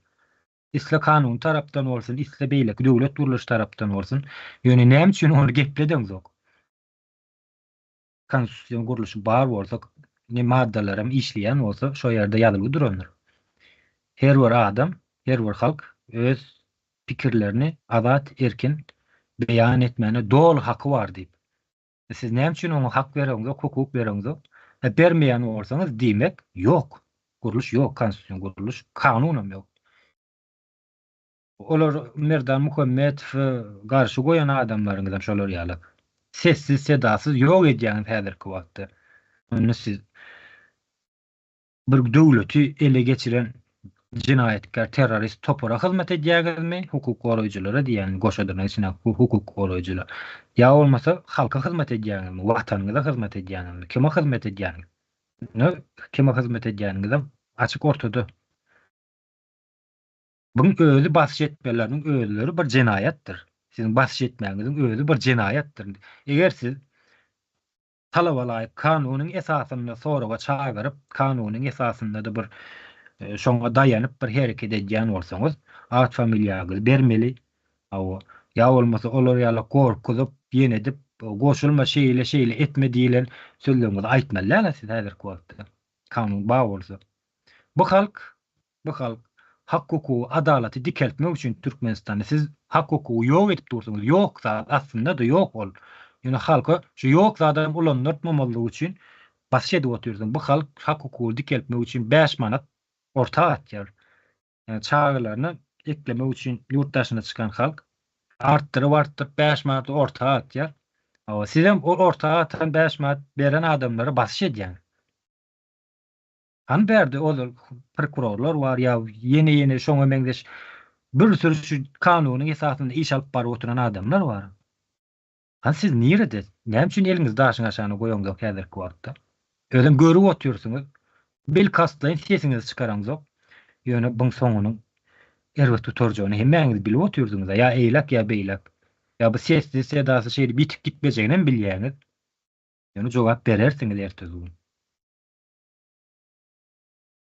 Isle kanuny tarapdan bolsun, isle beýleki döwlet gurluşy tarapdan bolsun. Ýöne näme üçin ony gepledeňzok? Konstitusion gurluşy bar bolsa, ne maddalaram işleýän bolsa, şo ýerde ýazylgy durandyr. Her bir adam, her bir halk öz pikirlerini azat, erkin beýan etmäne doly haky bar diýip. Siz näme üçin oňa hak bereňzok, hukuk bereňzok? E, bermeýän bolsaňyz, diýmek, ýok. Gurluş ýok, konstitusion gurluş, kanunam ýok. Olar Merdan Muhammetowy garşy goýan adamlaryňyzam şolar ýalak. Sessiz-sedasyz ýok edýäňiz häzirki wagtda. Onda siz bir döwleti ele geçiren jenaýatkär terrorist topara hyzmat edýäňizmi, hukuk goraýjylara diýýän goşa dyrnak içine hukuk goraýjylar. Ýa bolmasa halka hyzmat edýäňizmi, watanyňyza hyzmat edýäňizmi, kime hyzmat edýäňiz? Ine kime hyzmat edýäniňizem açyk ortada. Buň özi basyş etmeleriniň özleri bir jenaýatdyr. Siziň basyş etmäňiziň özi bir jenaýatdyr. Eger siz talaba laýyk kanunyň esasynda soraga çagyryp, kanunyň esasynda-da bir şoňa daýanyp bir hereket edýän bolsaňyz, at familiýaňyzy bermeli. Hawa, ýa bolmasa olar ýaly gorkuzyp, ýenedip, goşulma şeýle, şeýle etme diýlen sözleriňizi aýtmaly däl-ä siz häzirki wagtda. Kanun bar bolsa. Bu halk Bu halk hak-hukugy, adalaty dikeltmek üçin Türkmenistanda siz hak-hukugy ýok edip dursuňyz. Ýok zat, aslynda-da ýok ol. Ýöne halka şu ýok zadam ulandyrtmamazlygy üçin basyş edip otyrsyň. Bu halk hak-hukugy dikeltmek üçin 5 manat orta atýar. Ýani çagalaryny eklemek üçin ýurt daşyna çykan halk artdyryp-artdyryp 5 manat orta atýar. Hawa, sizem ol orta atan 5 manat beren adamlara basyş edýäňiz. Hany bärde ozal prokurorlar bar ýa ýene ýene şoňa meňzeş bir sürü şu kanunyň esasynda iş alyp baryp oturan adamlar bar. Hany siz nirede? Näme üçin eliňizi daşyň aşagyna goýaňzok häzirki wagtda? Özem görüp otyrsyňyz. Bilkastlaýyn sesiňizi çykaraňzok. Ýöne buň soňunyň erbet gutarjagyny hemmäňiz bilip otyrdyňyza, ýa eýläk ýa beýläk. Ýa bu sessiz sedasy şeýdip ýitip gitmejeginem bilýäňiz. Ýöne jogap berersiňiz ertesi gün.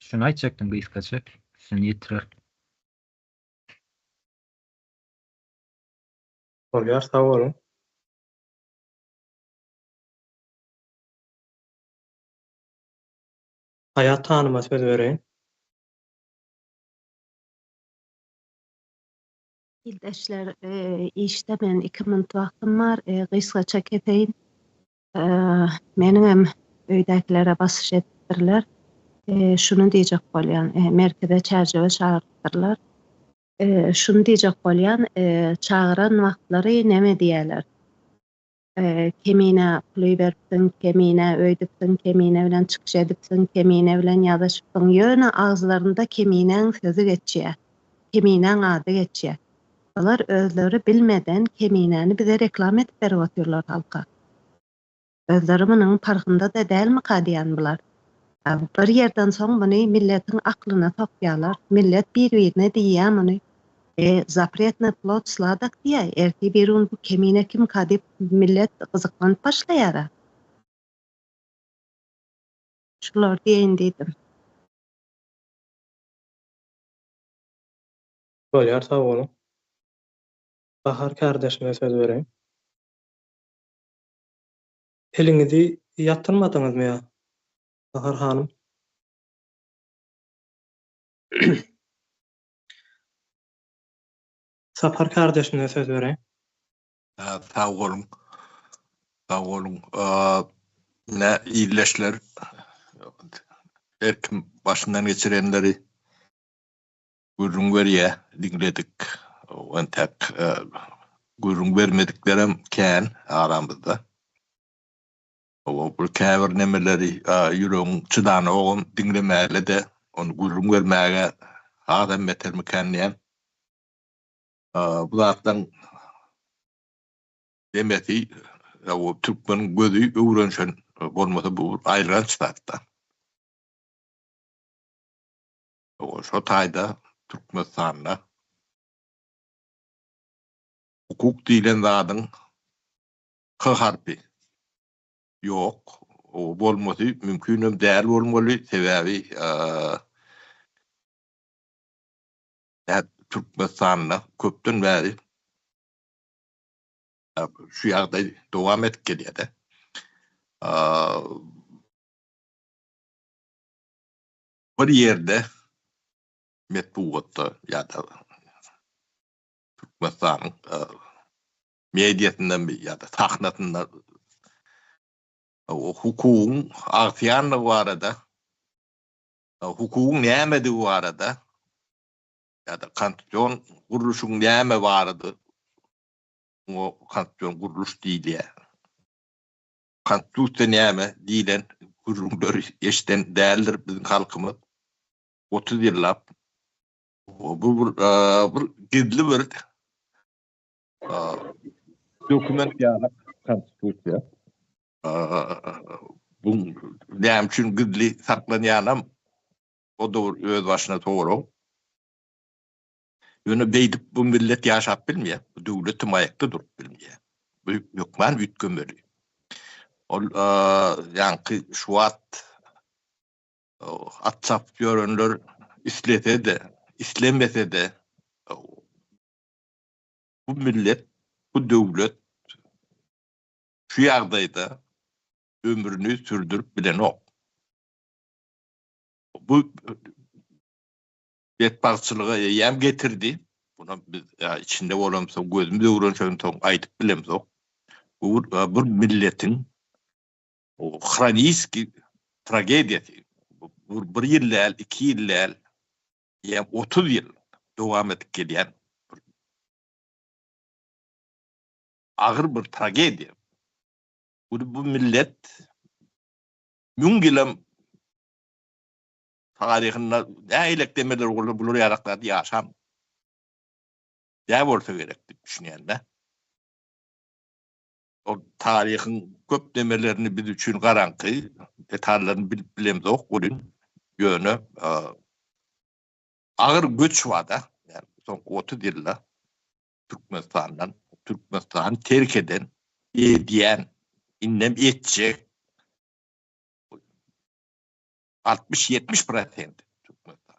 Şuny aýtjakdym gysgaça, üstüni ýetirer. Bolýar sag boluň. Haýat hanyma söz bereýin. Ildeşler işde men iki minut wagtym bar gysgaça keseýin. Meniňem öýdäkilere basyş edipdirler. Şuny diýjek bolýan, merkeze Çärjewe çagyrypdyrlar. Şuny diýjek bolýan, çagyran wagtlary neme diýýärler? Kemine puly beripsiň, kemine öýdüpsiň, kemine bilen çykyş edipsiň, kemine bilen ýazyşypsyň. Ýöne agyzlarynda keminäň sözi geçýär. Keminäň ady geçýär. Bular özleri bilmeden Keminäni bize reklama edip berip otyrlar halka. Özleri munuň parhynda-da dälmika diýän bular. Bir ýerden soň muny milletiň aklyna sokýarlar. Millet bir-birine diýýär muny. E, zapretnyý plod sladok diýýär. Ertir bir gün bu Kemine kimka diýip millet gyzyklanyp başlaýar-a. Şulary diýeýin diýdim. Bolýar sag boluň. Bahar kardeşime söz bereýin. Eliňizi ýatyrmadyňyzmy ýa Bahar hanym? Sapar kardeşime söz bereýin. Sag boluň. Sag boluň. Ine ildeşler her kim başyndan geçirenleri gürrüň berýä, diňledik. Entäk gürrüň bermediklerem kän aramyzda. Hawa, bir käbir nemeleri ýüregiň çydanogam diňlemäge-de, ony gürrüň bermäge hasam betermikän diýýän. Bu zatlaryň demesi, türkmeniň gözi öwrenişen bolmasa bu aýylganç zat-da. Şo taýda Türkmenistanda hukuk diýlen zadyň H harpy ýok. Bolmasy mümkinem däl bolmaly, sebäbi Türkmenistanda köpden bäri şu ýagdaý dowam edip gelýär-de. Bir ýerde metbugatda ýa-da Türkmenistanyň mediasynda ýa-da sahnasynda hukugyň agsaýanlygy barada, hukugyň nämedigi barada ýa-da konstitusion gurluşyň näme barada, oňa konstitusion gurluş diýilýär. Konstitusiýa näme diýlen gürrüňleri eşiden däldir biziň halkymyz 30 ýyllap. Bu bir bir gizli bir dokument ýaly konstitusiýa. Bu näme üçin gizli saklanýanam o-da bir öz başyna sorag. Ýöne beýdip bu millet ýaşap bilmeýär. Bu döwletem aýakda durup bilmeýär. Bu hökman üýtgemeli. Ol ýaňky şu wagt at çapyp ýörenler islese-de, islemese-de bu millet, bu döwlet şu ýagdaýda ömrüni sürdürip bilenok. Bu betbagtçylyga eýýäm getirdi. Buna biz içinde bolamsoň, gözümiz öwrenşensoň aýdyp bilemzok. Bu bir milletiň hroniski tragediýasy. Bu bir ýyl däl, iki ýyl däl, eýýäm 30 ýyl dowam edip gelýän bir agyr bir tragediýa. Bu bu millet müň ýylam Taryhynda nähilek demeler bolsa bular ýalak zat ýaşam dä bolsa gerek diýip düşünýän-dä. Ol taryhyň köp demelerini biz üçin garaňky, detallaryny bilip bilemzok welin, ýöne agyr göç bar-da, ýagny soňky 30 ýylda Türkmenistandan, Türkmenistany terk eden, edýän, indem etjek 60-70 prosent Türkmenistan.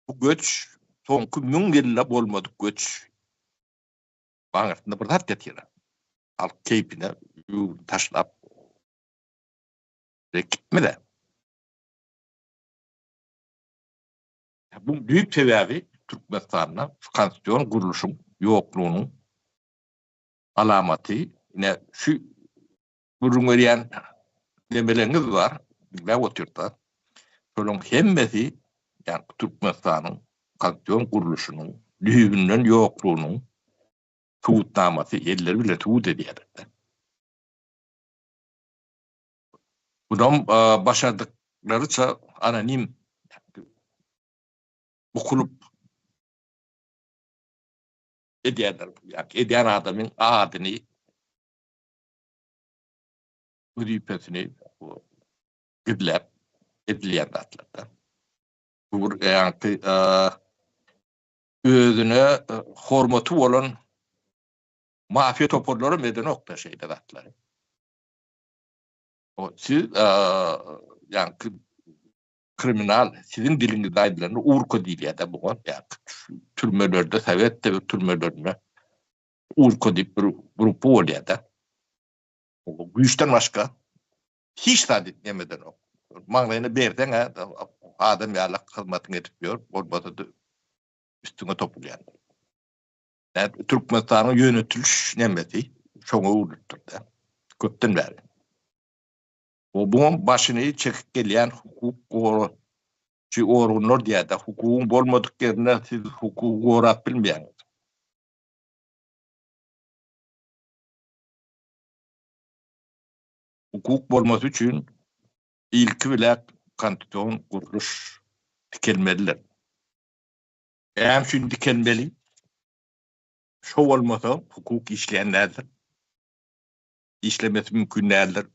Bu göç soňky 1000 ýylda bolmadyk göç. Aňyrsynda bir zat ýatyr. Halk keýpine ýurduny taşlap gitmedi. Bu düýp sebäbi Türkmenistanda şu konstitusion gurluşyň ýoklugynyň alamaty. Ine şu gürrüň berýän nemeleňiz bar, diňläp otyrda. Şolaryň hemmesi, ýagny Türkmenistanyň konstitusion gurluşynyň düýbünden ýoklugynyň subutnamasy, elleri bilen subut edýärler. Bunam başardyklaryça anonim bukulyp edýärler. Ýagny edýän adamyň adyny wezipesini gizläp edilýän zatlarda. Bu bir ýaňky özüne hormaty bolan mafiýa toparlaram edenok-da şeýle zatlary. O siz ýaňky kriminal, siziň diliňizde aýdylanda urka diýilýär-de buňa. Ýaňky türmelerde, sowet döwür türmelerinde urka diýip bir gruppa bolýar-da. Güýçden başga hiç zat emedenok. Maňlaýyna berseň-ä adam ýaly hyzmatyňy edip ýör, bolmasa-da üstüňe topulýar. Türkmenistanyň ýönetiliş nemesi şoňa öwrülipdir-de, köpden bäri. Buňam başyny çekip gelýän hukuk goraýjy organlar diýýär-de, hukugyň bolmadyk ýerinde siz hukugy gorap bilmeýäňiz. Hukuk bolmasy üçin ilki bilen konstitusion gurluş dikelmelidir. Näme üçin dikelmeli? Şo bolmasa hukuk işleýän däldir. Işlemesi mümkin däldir.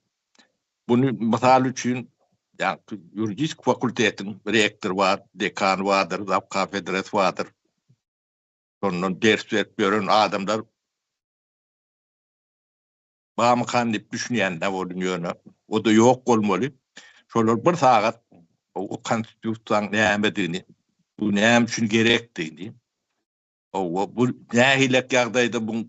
Buny mysal üçin ýa ýuridik fakultetiň rektory bar, dekany bardyr, zab kafedrasy bardyr. Şondan ders berip ýören adamlar Barmykan diýip düşünýän-dä boldum ýöne o-da ýok bolmaly. Şolar bir sagat o konstitusiýanyň nämedigini, bu näme üçin gerekdigini, hawa, bu nähilek ýagdaýda buň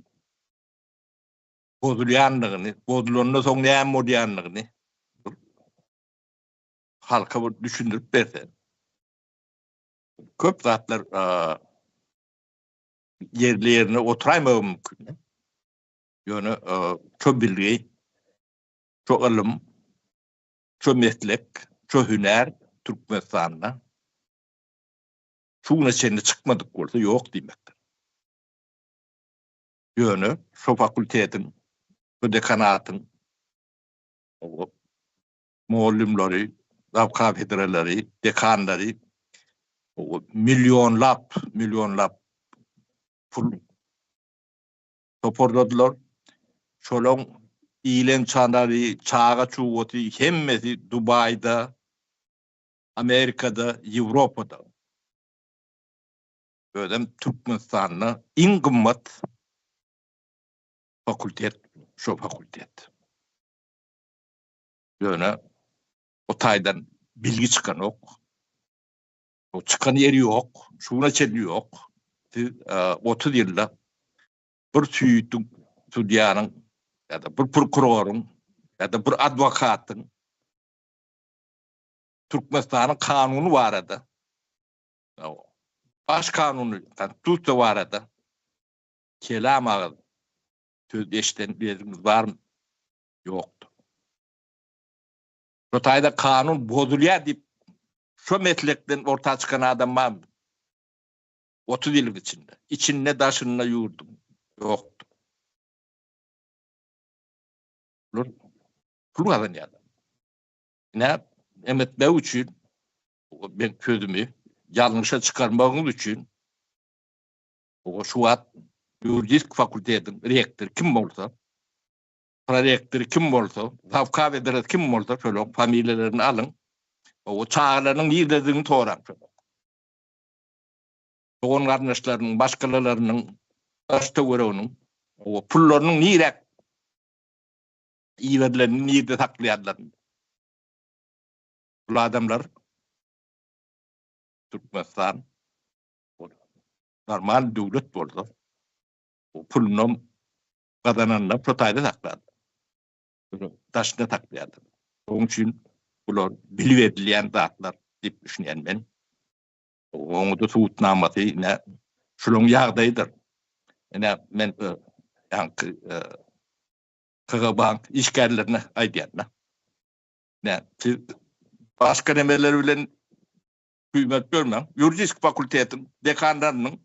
bozulýandygyny, bozulanda soň näme bolýandygyny halka bir düşündirip berse. Köp zatlar ýerli-ýerine oturaýmagy mümkin. Ýöne şo bilgi, şo ylym, şo meslek, şo hünär Türkmenistanda şu güne çenli çykmadyk bolsa ýok diýmekdir. Ýöne şo fakultetiň, şo dekanatyň. Mugallymlary, zawkafedralary, dekanlary millionlap, millionlap pul toparladylar. Şolaň iýlen çanary, çaga-çugasy hemmesi Dubaýda, Amerikada, Ýewropada. Özem Türkmenistanda iň gymmat fakultet şo fakultet. Ýöne o taýdan bilgi çykanok. O çykan ýeri ýok. Şu güne çenli ýok. Siz 30 ýylda bir süýdüň sudýanyň ýa-da bir prokuroryň ýa-da bir adwokatyň Türkmenistanyň kanuny barada baş kanuny, konstitusiýa barada kelam agyz söz eşiden ýeriňiz barmy? Ýokdur. Şo taýda kanun bozulýar diýip şo meslekden orta çykan adam barmy? 30 ýylyň içinde. Içinde daşynda ýurduň ýokdur. Bular pul gazanýarlar. Ine, em etmek üçin men sözümi ýalňyşa çykarmagyňyz üçin o şu wagt ýuridik fakultetiň rektory kim bolsa, prorektory kim bolsa, zawkafedrasy kim bolsa şolaryň familiýalaryny alyň. O çagalarynyň nirededigini soraň şolar. Dogan garyndaşlarynyň, maşgalalarynyň, daş töwereginiň, o pullarynyň niräk iberilenini nirde saklaýarlaryny. Bu adamlar Türkmenistan normal döwlet bolsa, o pulunam gazananlar şo taýda saklarlar. Daşynda saklaýarlar. Onuň üçin bular bilip edilýän zatlar diýip düşünýän men. Oňa-da subutnamasy ine şularyň ýagdaýydyr. Ine men ýaňky KG bank işgärlerine aýdýan-da. Ine siz başga nemeler bilen güýmenip ýörmäň. Ýuridik fakultetiň dekanlarynyň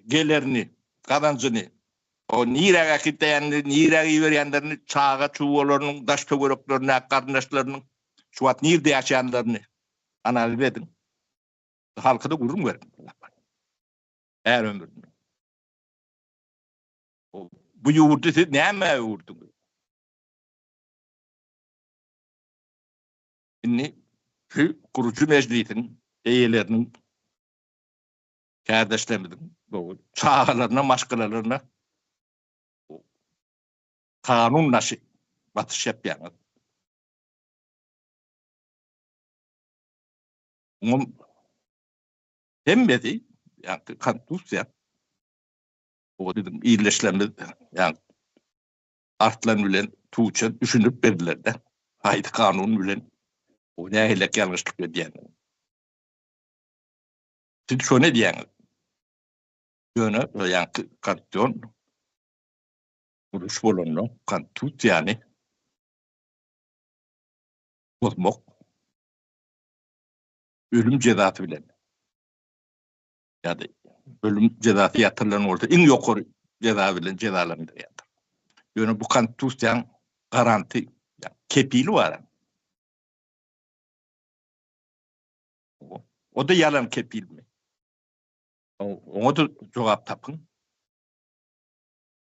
gelerini, gazanjyny, o nirä äkidýänini, nirä iberýänlerini, çaga-çugalarynyň, daş-töwereklerindäki garyndaşlarynyň şu wagt nirde ýaşaýanlaryny analiz ediň. Halka-da gürrüň beriň. Är ömründe. Bu ýurdy siz nämä öwürdiňiz? Indi şu gurujy mejlisiň eýeleriniň kärdeşlerimiziň çagalaryna, maşgalalaryna kanun daşy basyş ýapýaňyz. Munuň hemmesi, ýagny konstitusiýa o biziň ildeşlerimiz, ýagny Arslan bilen Tuğçe düşündirip berdiler-de, haýsy kanun bilen o nähilek ýalňyşlyk edýändigini. Siz şony edýäňiz. Ýöne ýaňky konstitusion uruş bolanda konstitusiýany bozmak ölüm jezasy bilen ýa-da ölüm jezasy ýatyrylan bolsa iň ýokary jeza bilen jezalandyrýarlar. Ýöne bu konstitusiýanyň garanty, kepili bar. O-da ýalan kepilmi? Oňa-da jogap tapyň.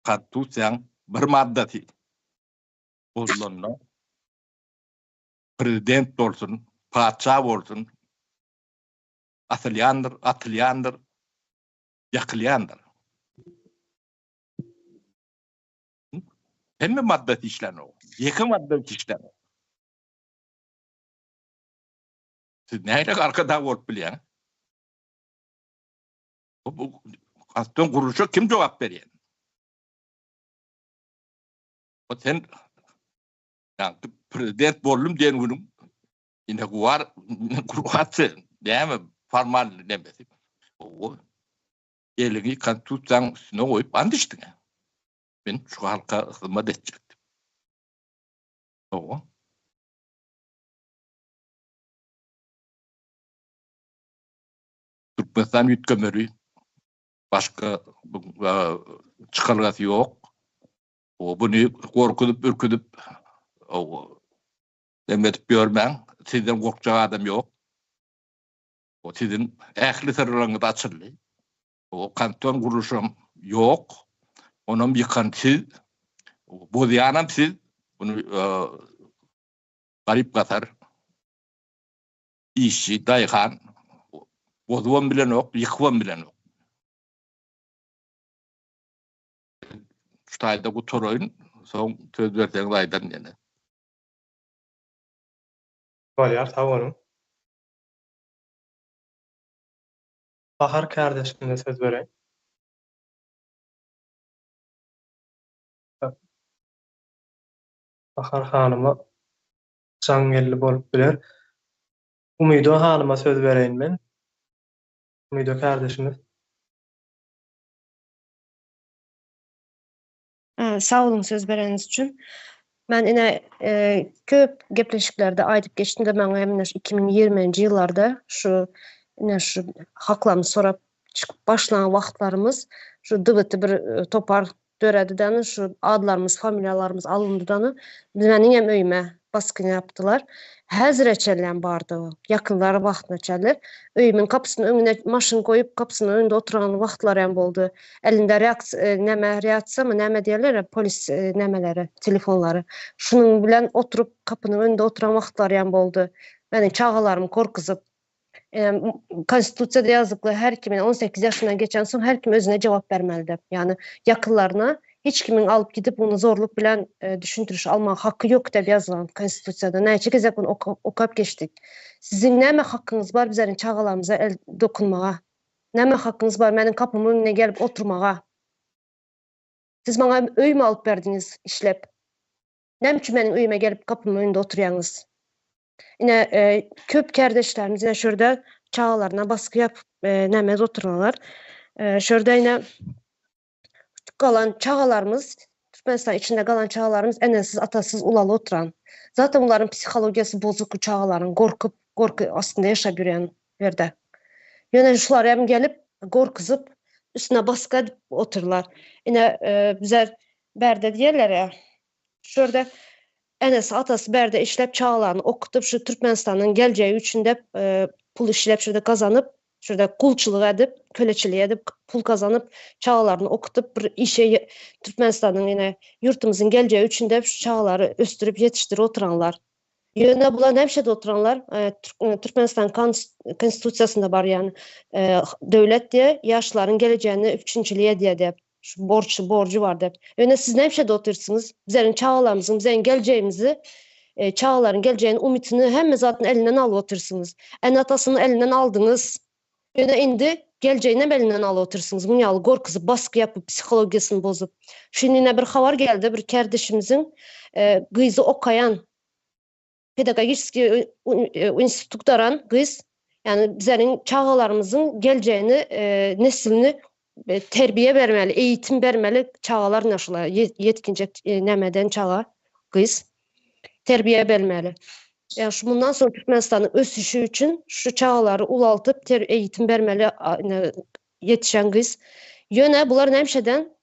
Konstitusiýanyň bir maddasy bozulanda prezident bolsun, patyşa bolsun, asylýandyr, atylýandyr, ýakylýandyr. Hemme maddasy işlänok. Ýeke maddasy işlänok. Siz nähili arkadag bolup bilýäňiz? Bu konstitusion gurluşa kim jogap berýär? O sen ýa prezident boldum diýen günüň ine guwar gurwatse näme formal nemesi. O eliňi konstitusiýanyň üstüne goýup and içdiň. Men şu halka hyzmat etjek. Owa. Türkmenistan üýtgemeli. Başga çykalgasy ýok. O buny gorkuzyp, ürküzip. Dem edip ýörmäň, sizden gorkjak adam ýok. O siziň ähli syrlaryňyz açyldy. O kanton gurluşam ýok. Onam ýykan siz. Bozýanam siz. Bunu garyp-gasar işçi, daýhan bozubam bilenok, ýykybam bilenok. Şu taýda gutaraýyn, soň söz berseňiz aýdaryn ýene. Bolýar, sag boluň. Bahar kärdeşimize söz bereýin. Bahar hanyma jaň geldi bolup biler. Umyda hanyma söz bereýin men. Umyda kärdeşimiz. Sag boluň söz bereniňiz üçin. Men ine köp gepleşiklerde aýdyp geçdim-de maňa hem ine şu 2020-nji ýyllarda şu ine şu haklarymyzy sorap çykyp başlan wagtlarymyz şu DWT bir topar döredi dany şu adlarymyz familiýalarymyz alyndy dany meniň hem öýüme basgyn ýapdylar. Häzire çenlem bardy o. Ýakynlar wagtyna çenli öýümiň gapysynyň öňüne maşyn goýup gapysynyň öňünde oturan wagtlary hem boldy. Elinde reaksiýa näme reaksiýamy näme diýerler polis nämeleri telefonlary. Şunuň bilen oturyp gapynyň öňünde oturan wagtlary hem boldy. Meniň çagalarymy gorkuzyp. Konstitusiýada ýazykly her kim 18 ýaşyndan geçen soň her kim özüne jogap bermelidir. Ýagny ýakynlaryna hiç kimiň alyp gidip ony zorluk bilen düşündiriş almaga haky ýok diýip ýazylan konstitusiýada. Näçe gezek ony okap geçdik. Siziň näme hakyňyz bar bizleriň çagalarymyza el dokunmaga? Näme hakyňyz bar meniň gapymyň öňüne gelip oturmaga? Siz maňa öými alyp berdiňiz işlep? Näme üçin meniň öýüme gelip gapymyň öňünde oturýaňyz? Ine, köp kärdeşlerimiz ine şu ýerde çagalaryna basgy ýapyp, näme edip oturanlar. Şu ýerde ine galan çagalarymyz, Türkmenistan içinde galan çagalarymyz enesiz, atasyz ulalyp oturan. Zaten bularyň psihologiýasy bozuk bu çagalaryň, gorkup, gorky astynda ýaşap ýörýän ýerde. Ýöne şular hem gelip gorkuzyp, üstüne basgy edip otyrlar. Ine, bize bärde diýerler ýa, şu ýerde Enesi atasy bärde işläp çagalaryny okutyp şu Türkmenistanyň geljegi üçin dep pul işläp şurda gazanyp şurda gulçulyk edip köleçilik edip pul gazanyp çagalaryny okutyp bir işe Türkmenistanyň ine ýurtymyzyň geljegi üçin dep şu çagalary ösdürip ýetişdirip oturanlar. Ýöne bular nämişede oturanlar Türkmenistan konstitusiýasynda bar ýany döwlet diýe ýaşlaryň gelejegini üpjünçilik edýär diýip. Şu borç, borjy bar diýip. Ýöne siz nämişede otyrsyňyz? Bizleriň çagalarymyzyň, bizleriň geljegimizi, e, çagalaryň geljegini, umytyny, hemme zadyny elinden alyp otyrsyňyz. Ene-atasynyň elinden aldyňyz. Ýöne indi geljegini hem elinden alyp otyrsyňyz. Muň ýaly gorkuzyp, basgy ýapyp, psihologiýasyny bozup. Şu indi bir habar geldi, bir kärdeşimiziň e, gyzy okaýan pedagogiçeskiý institut gutaran gyz, ýagny bizleriň çagalarymyzyň geljegini, neslini terbiýe bermeli, eýitim bermeli çagalar ine şular, ýetginjek nämeden çaga, gyz terbiýe bermeli. Ýagny şu mundan soň Türkmenistanyň ösüşi üçin şu çagalary ulaltyp eýitim bermeli ýetişen gyz. Ýöne bular nämişeden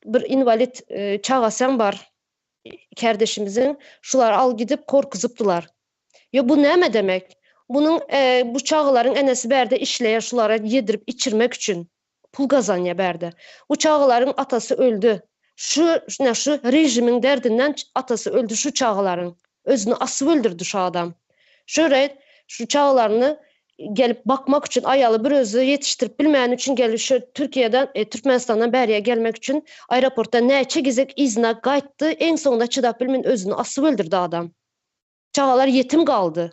bir inwalid çagasam bar kärdeşimiziň şulary alyp gidip gorkuzypdylar. Ýo bu näme demek? Munuň bu çagalaryň enesi bärde işleýär şulara ýedirip içirmek üçin pul gazanýar bärde. Bu çagalaryň atasy öldi. Şu ine şu režimiň derdinden atasy öldi şu çagalaryň. Özüni asyp öldürdi şu adam. Şöyle şu çagalaryny gelip bakmak üçin aýaly bir özi ýetişdirip bilmäni üçin gelip şu Türkiýeden e, Türkmenistandan bäriye gelmek üçin aeroportda näçe gezek yzyna gaýtdy iň soňunda çydap bilmän özüni asyp öldürdi adam. Çagalar ýetim galdy.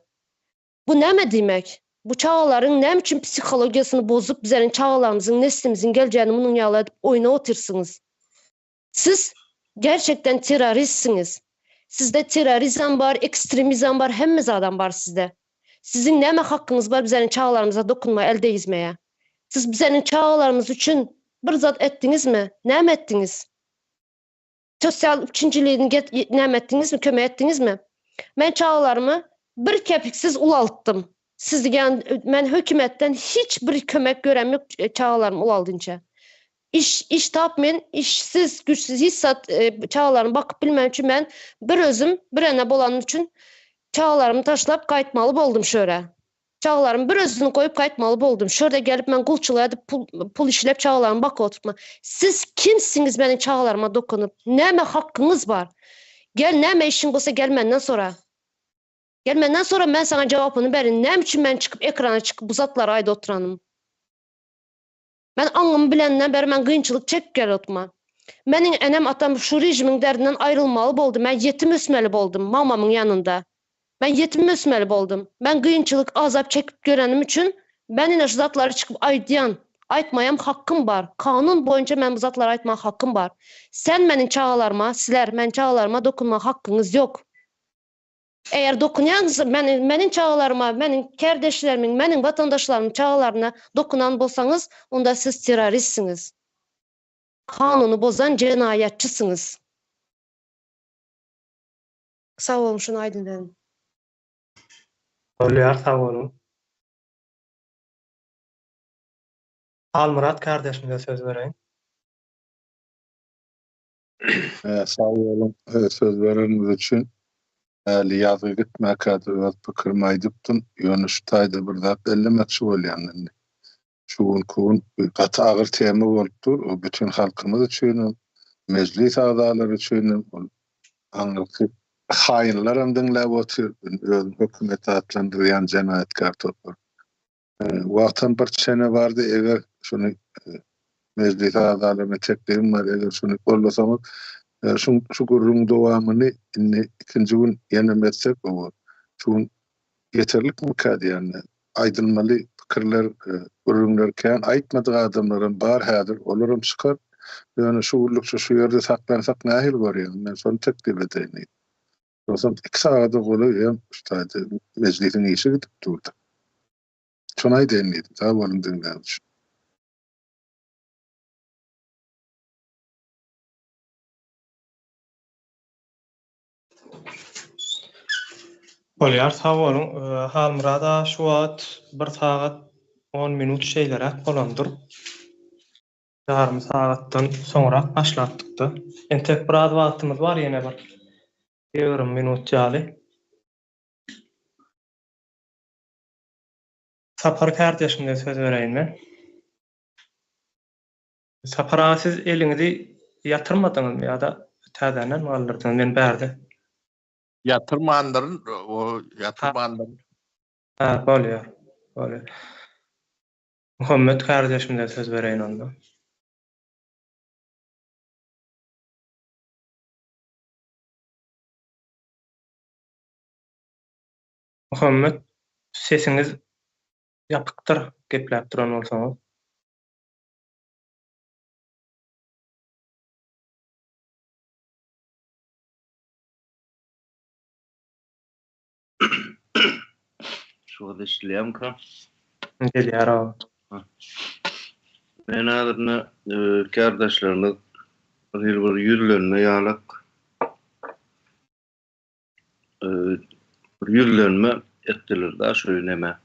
Bu näme diýmek? Bu çagalaryň näme üçin psihologiýasyny bozup bizleriň çagalarymyzyň neslimiziň geljegini munuň ýaly edip oýnap otyrsyňyz? Siz gerçekten terroristsiňiz. Sizde terrorizm bar, ekstremizm bar, hemme zadam bar sizde. Siziň näme hakkyňyz bar bizleriň çagalarymyza dokunmaga, el degizmeye? Siz bizleriň çagalarymyz üçin bir zat etdiňizmi? Näme etdiňiz? Sosial üpjünçiligini näme etdiňizmi, kömek etdiňizmi? Men çagalarymy bir kepiksiz ulaltdym. Siz diýen men hökümetden hiç bir kömek görem ýok çagalarymy ulaldynça. Iş iş tap men işsiz güçsüz hiç zat çagalarymy bakyp bilmän üçin men bir özüm bir ene bolanym üçin çagalarymy taşlap gaýtmaly boldum şöre. Çagalarymy bir özüni goýup gaýtmaly boldum. Şörde gelip men gulçulyk edip pul pul işläp çagalarymy bakyp oturtma. Siz kimsiňiz meniň çagalaryma dokunyp? Näme hakkyňyz bar? Gel näme işiň bolsa gel menden sora. Gel menden sora men saňa jawapyny berin. Näme üçin men çykyp ekrana çykyp bu zatlary aýdyp oturanym? Men aňymy bilenden beri men gynçylyk çekip gelotma. Meniň enem atam şu režimiň derdinden aýrylmaly boldy men ýetim ösmeli boldum mamamyň ýanynda. Men ýetim ösmeli boldum. Men gynçylyk azap çekip görenim üçin men ine şu zatlary çykyp aýdýan. Aýtmaýam hakkym bar. Kanun boýunça men bu zatlary aýtmaga hakkym bar. Sen meniň çagalaryma sizler meniň çagalaryma dokunmaga hakkyňyz ýok. Eger dokunýansyz, meniň, meniň çagalaryma, meniň kärdeşlerimiň, meniň watandaşlarymyň çagalaryna dokunan bolsaňyz, onda siz terroristsiňiz. Kanuny bozan jenaýatçysyňyz. Sag boluň, şuny aýdyn dedim. Bolýar sag boluň. Halmyrat kardeşimize söz bereýin. Sag boluň söz bereniňiz üçin. Häli ýazgy gitmäkä-de öz pikirimi aýdypdym. Ýöne şu taýda bir zat bellemekçi bolýan indi. Şu günki gün gaty agyr tema bolup dur. O bütin halkymyz üçinem, mejlis agzalary üçinem, ol aňyrky haýynlaram diňläp otyr. Özüni hökümet atlandyrýan jenaýatkär topar. Wagtam bir çene bardy, eger şuny mejlis agzalaryna teklibim bar, eger şuny gollasaňyz, şu şu gürrüňiň dowamyny indi ikinji gün ýenem etsek, oba şu gün ýeterlikmikä diýýän. Aýdylmaly pikirler, gürrüňler kän, aýtmadyk adamlaram bar häzir, olaram çykar. Ýöne şu günlükçe şu ýerde saklansak nähili görýäňiz? Men şony teklip edeýin diýdim. Ýogsam iki sagada golaý hem şu taýda mejlisiň işi gidip durdy. Şony aýdaýyn diýdim. Sag boluň diňläniň üçin. Bolýar sag boluň. Halmyrat aga şu wagt bir sagat on minut şeýleräk bolandyr. Ýarym sagatdan soňrak başlapdykda. Entek biraz wagtymyz bar ýene bir 20 minut ýaly. Sapar kärdeşimize söz bereýin men. Sapar aga siz eliňizi ýatyrmadyňyzmy ýa-da täzeden galdyrdyňyz men bärde. Ýatyrmandyryn, o ýatyrmandyryn. Ha, bolýar. Bolýar. Muhammet kardeşimize söz bereýin onda. Muhammet sesiňiz ýapykdyr gepläp duran bolsaňyz. Şu wagt eşidilýärmika? Gelýär aga. Men häzirine kärdeşlerimiz bir hili bir ýüzlenme ýalak bir ýüzlenme etdiler-de şu neme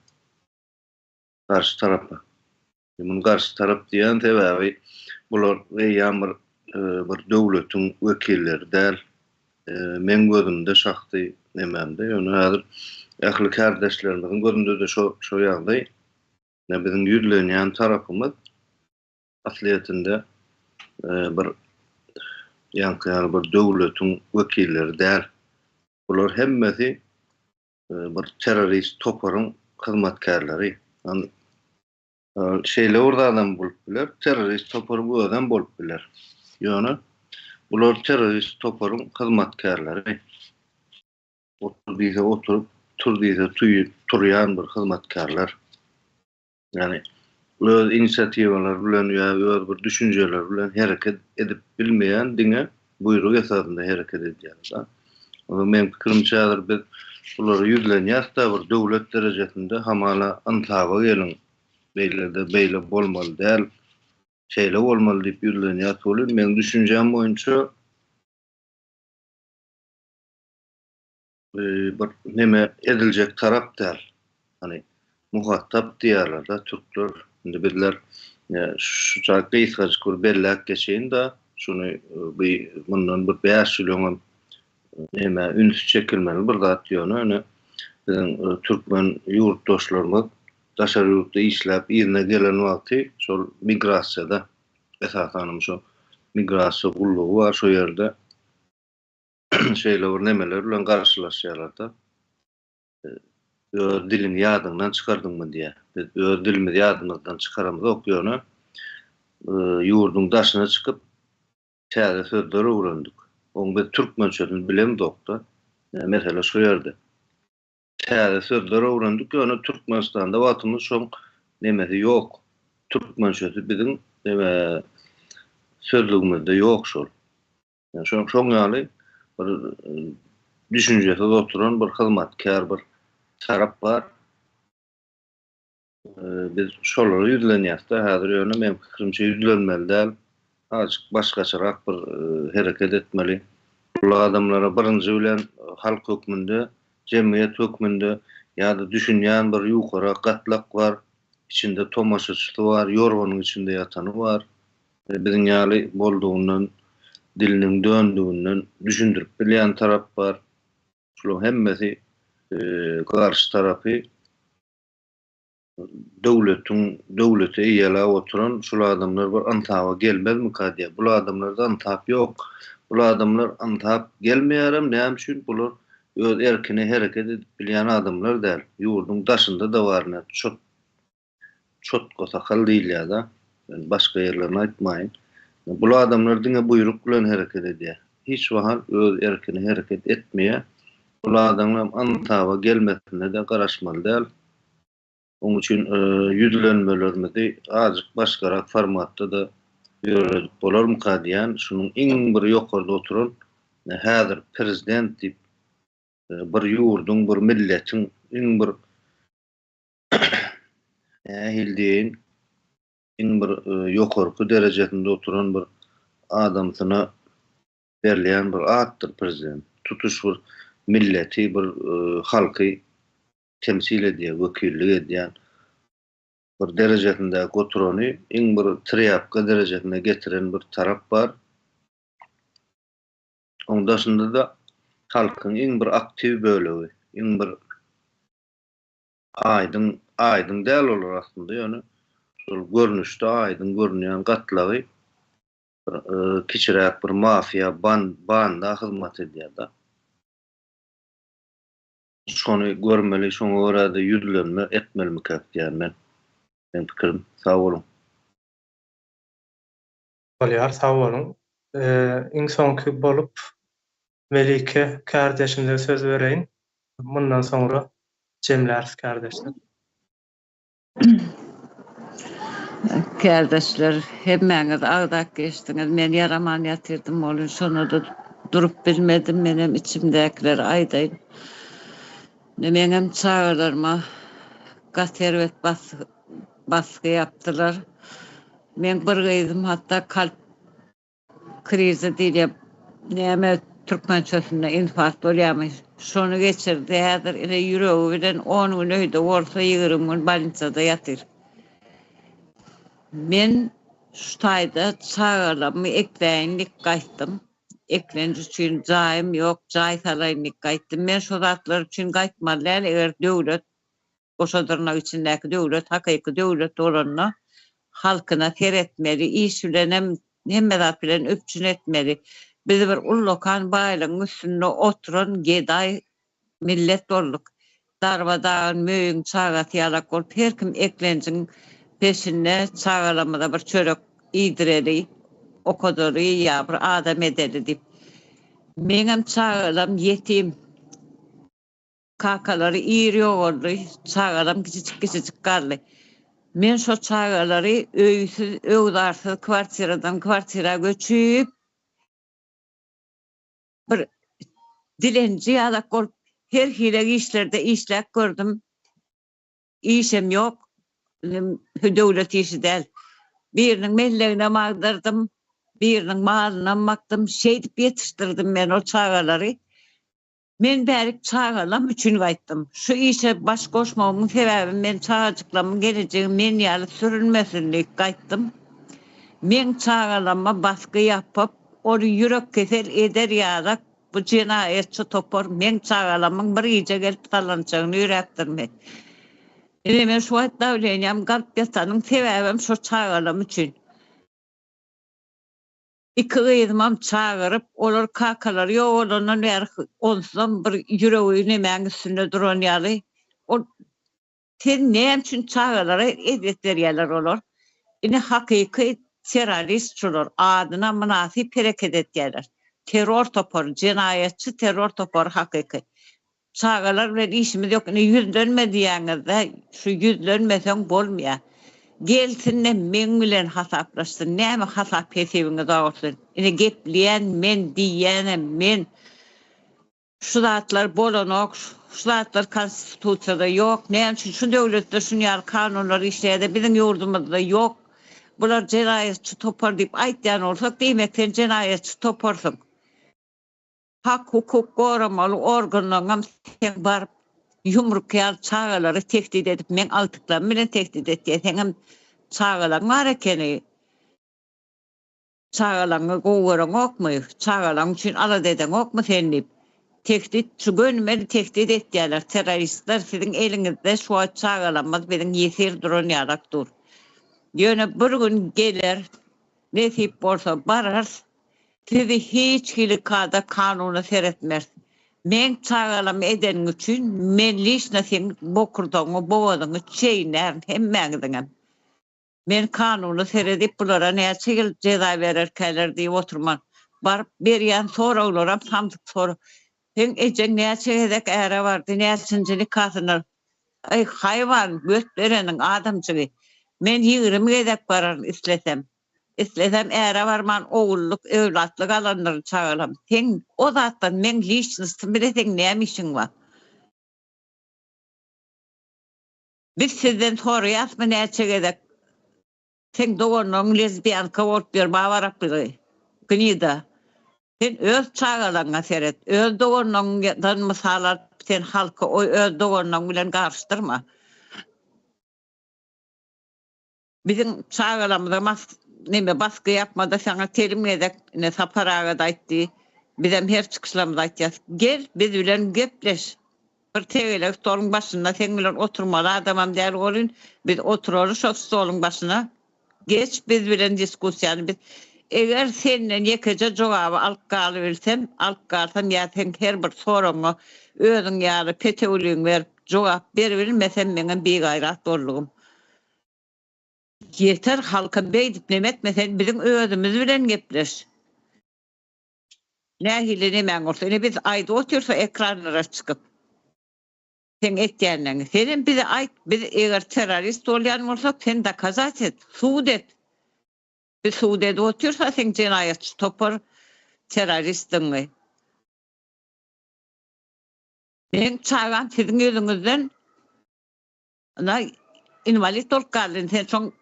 garşy tarapa. Muny garşy tarap diýýän sebäbi bular eýýäm bir bir döwletiň wekilleri däl. Meň gözümde şahsy nemämde ýöne häzir ähli kärdeşlerimiziň gözünde-de şo şo ýagdaý. Ine biziň ýüzlenýän tarapymyz aslyýetinde bir ýaňky ýaly bir döwletiň wekilleri däl. Bular hemmesi bir terrorist toparyň hyzmatkärleri. Şeýle bir zadam bolup biler, terrorist toparyň özem bolup biler. Ýöne bular terrorist toparyň hyzmatkärleri. Otur diýse oturyp, tur diýse turýan bir hyzmatkärler. Ýagny öz inisiatiwalary bilen ýa öz bir düşünjeleri bilen hereket edip bilmeýän diňe buýruk esasynda hereket edýär-de. Onda meň pikirimçe häzir biz bulara ýüzlenýäs-de bir döwlet derejesinde hamala ynsaba geliň, beýle-de beýle bolmaly däl, şeýle bolmaly diýip ýüzlenýäs welin meň düşünjäm boýunça bir neme ediljek tarap däl. Hany muhatap diýýärler-de türkler. Indi bizler Şu çak gysgajyk bir belläp geçeýin-de, şuny bu mundan bir 5 ýyl öňem näme üns çekilmeli bir zat ýöne ine biziň türkmen ýurtdaşlarymyz daşary ýurtda işläp yzyna gelen wagty şol migrasiýada esasanam şo migrasiýa gullugy bar şo ýerde şeýle bir nemeler bilen garşylaşýarlar-da. Öz diliňi ýadyňdan çykardyňmy diýýär. Biz öz dilimizi ýadymyzdan çykaramyzok ýöne ýurduň daşyna çykyp täze sözler öwrendik. Oň biz türkmençesini bilemzokda. Mesele şu ýerde. Täze sözler öwrendik ýöne Türkmenistanda wagtymyz şoň nemesi ýok. Türkmençesi biziň sözlügimizde ýok şol. Şoň şoň ýaly bir düşünjesiz oturan bir hyzmatkär bir tarap bar. Biz şolara ýüzlenýäs-de häzir ýöne meň pikirimçe ýüzlenmeli däl. Azajyk başgaçarak bir hereket etmeli. Bu adamlara birinji bilen halk hökmünde, jemgyýet hökmünde ýa-da düşünýän bir ýukarak gatlak bar, içinde tomaşaçysy bar, ýorganyň içinde ýatany bar. Biziň ýaly boldugyndan, diliniň döndüginden düşündirip bilýän tarap bar. Şularyň hemmesi garşy tarapy döwletiň, döwleti eýeläp oturan şul adamlar bir ynsaba gelmezmika diýýär. Bul adamlarda ynsap ýok. Bul adamlar ynsap gelmeýärem, näme üçin? Bular öz erkine hereket edip bilýän adamlar däl. Ýurduň daşynda-da bar ine çot Çotga sakal diýilýär-de. Men başga ýerlerini aýtmaýyn. Bul adamlar diňe buýruk bilen hereket edýär. Hiç wahal öz erkine hereket etmeýär. Bul adamlaryň ynsaba gelmesine-de garaşmaly däl. Oň üçin ýüzlenmelerimizi azajyk başgarak formatda-da ýöredip bolarmyka diýýän. Şunuň iň bir ýokarda oturan häzir prezident diýip bir ýurduň, bir milletiň iň bir nähili diýeýin, iň bir ýokarky derejesinde oturan bir adamsyna berilýän bir atdyr prezident. Tutuş bir milleti, bir halky temsil edýär, wekillik edýän bir derejesindäki oturany iň bir trýapka derejesine getiren bir tarap bar. Oň daşynda-da halkyň iň bir aktiw bölegi, iň bir Aýdyň, aýdyň däl olar aslynda, ýöne şol görnüşde aýdyň görünýän gatlagy bir kiçiräk bir mafiýa, banda hyzmat edýär-de. Şony görmeli, şoňa görä-de ýüzlenme etmelimikäk diýýän men. Meň pikirim. Sag boluň. Bolýar, sag boluň. Iň soňky bolup Melike kärdeşimize söz bereýin. Mundan soňra jemläris kärdeşler. Kärdeşler hemmäňiz agzap geçdiňiz. Men ýaraman ýatyrdym welin şonada durup bilmedim. Menem içimdäkileri aýdaýyn. Ine meňem çagalaryma gaty erbet basgy ýapdylar. Meň bir gyzym hatda kalp Kriza diýilýär. Näme türkmençesinde infarkt bolýarmy? Şony geçirdi. Häzir ine ýüregi bilen on gün öýde bolsa, 20 gün bolnisada ýatyr. Men şu taýda çagalarymy ekläýin diýip gaýtdym. Eklenç üçin jaýym ýok, jaý salaýyn diýip gaýtdym. Men şo zatlar üçin gaýtmaly däl, eger döwlet Goşa dyrnak içindäki döwlet hakyky döwlet bolanda halkyna seretmeli, iş bilenem hemme zat bilen üpjün etmeli. Biz bir ullakan baýlygyň üstünde oturan gedaý millet bolduk. Darba dagyn möýüň çagasy ýalak bolup her kim eklenjiň peşinde çagalarymyza bir çörek iýdireli, okadaly ýa bir adam edeli diýip. Meňem çagalarym ýetim. Kakalary ir ýogaldy, çagalam kiçijik-kiçijik galdy. Men şo çagalary öýsüz, öwzarsyz kwartiradan kwartira göçüp, bir dilenji ýalak bolup her hili işlerde işläp gördüm. Işem ýok, döwlet işi däl. Biriniň melleginem agdardym, biriniň malynam bakdym. Şeýdip ýetişdirdim men o çagalary. Men bärik çagalam üçin gaýtdym. Şu işe baş goşmagymyň sebäbi men çagajyklamyň gelejegi men ýaly sürünmesin diýip gaýtdym. Meň çagalama basgy ýapyp, ony ýürek kesel eder ýalak bu jenaýatçy topar meň çagalamyň bir gije gelip sallançagyny ýüräpdirmi? Ine men şu wagt dawleniýam galyp ýatanyň sebäbem şo çagalam üçin. Iki gyzymam çagyryp, olar kakalary ýogalandan bäri onsuzam bir ýüregi nemäň üstünde duran ýaly. Ol Sen näme üçin çagalara ezýet berýärler olar? Ine hakyky terrorist şular, adyna mynasyp hereket etýärler. Terror topary, jenaýatçy terror topary hakyky. Çagalar bilen işimiz ýok ine ýüzlenme diýýäňizde şu ýüzlenmeseň bolmaýar. Gelsin-de meň bilen hasaplaşsyn näme hasap hesibiňiz bar bolsun. Ine gepleýän men diýýänem men. Şu zatlar bolanok şu zatlar konstitusiýada ýok näme üçin şu döwletde şun ýaly kanunlar işleýärde biziň ýurdumyzda ýok. Bular jenaýatçy topar diýip aýtýan bolsak diýmek sen jenaýatçy toparsyň. Hak-hukuk goramaly organlaryňam seň baryp ýumruk ýaly çagalary tehdit edip meň agtyklarym bilen tehdit etýär seňem çagalaň bar ekeni çagalaňy gowy göreňokmy çagalaň üçin alada edeňokmy sen diýip tehdit şu gönümel tehdit etýärler terroristler siziň eliňizde şu wagt çagalarymyz biziň ýesir duran ýalak dur ýöne bir gün geler nesip bolsa bararys Sizi hiç hili kada kanuna seretmeris. Meň çagalamy edeniň üçin men liçno seň bokurdagyňy bogazyňy çeýnärin hemmäňiziňem. Men kanuna seredip bulara näçe ýyl jeza bererkäler diýip oturman. Baryp berýän soraglaram samsyk sorag. Seň ejeň näçe gezek äre bardy näçinji nikasyna Aý haýwan göt bereniň adamjygy. Men 20 gezek bararyn islesem. Islesem äre barman ogullyk, öwlatlyk alandyryn çagalam. Seň o zatdan meň liçnostym bile seň näme işiň bar? Biz sizden soraýasmy näçe gezek seň doganlaryň lezbiýanka bolup ýör babaraplygy, gnida. Sen öz çagalaryňa seret, öz doganlaryňdan mysal alyp sen halky öz doganlaryň bilen garyşdyrma. Biziň çagalarymyza mas neme basgy ýapmada saňa telim gezek ine Sapar agada aýtdy. Bizem her çykyşlarymyzda aýtýas. Gel biz bilen gepleş. Bir tegelek stoluň başynda seň bilen oturmaly adamam däl welin biz oturaly şo stoluň başyna. Geç biz bilen diskussiýany biz eger senden ýekeje jogaby alyp galybilsem alyp galsam ýa seň her bir soragyňa özüň ýaly petewligiňi berip jogap beribilmesem meňem bigaýrat boldugym. Ýeter halka beýdip neme etme sen biziň özümiz bilen gepleş. Nähili nemäň bolsa ine biz aýdyp otyrsa ekranlara çykyp. Seň etýänleňi. Senem bize aýt biz eger terrorist bolýan bolsak sen dokazat et, subut et. Biz subut edip otyrsa seň jenaýatçy topar terroristdigiňi. Meň çagam siziň ýüzüňizden Ynha, inwalid bolup galdy. Indi sen şoň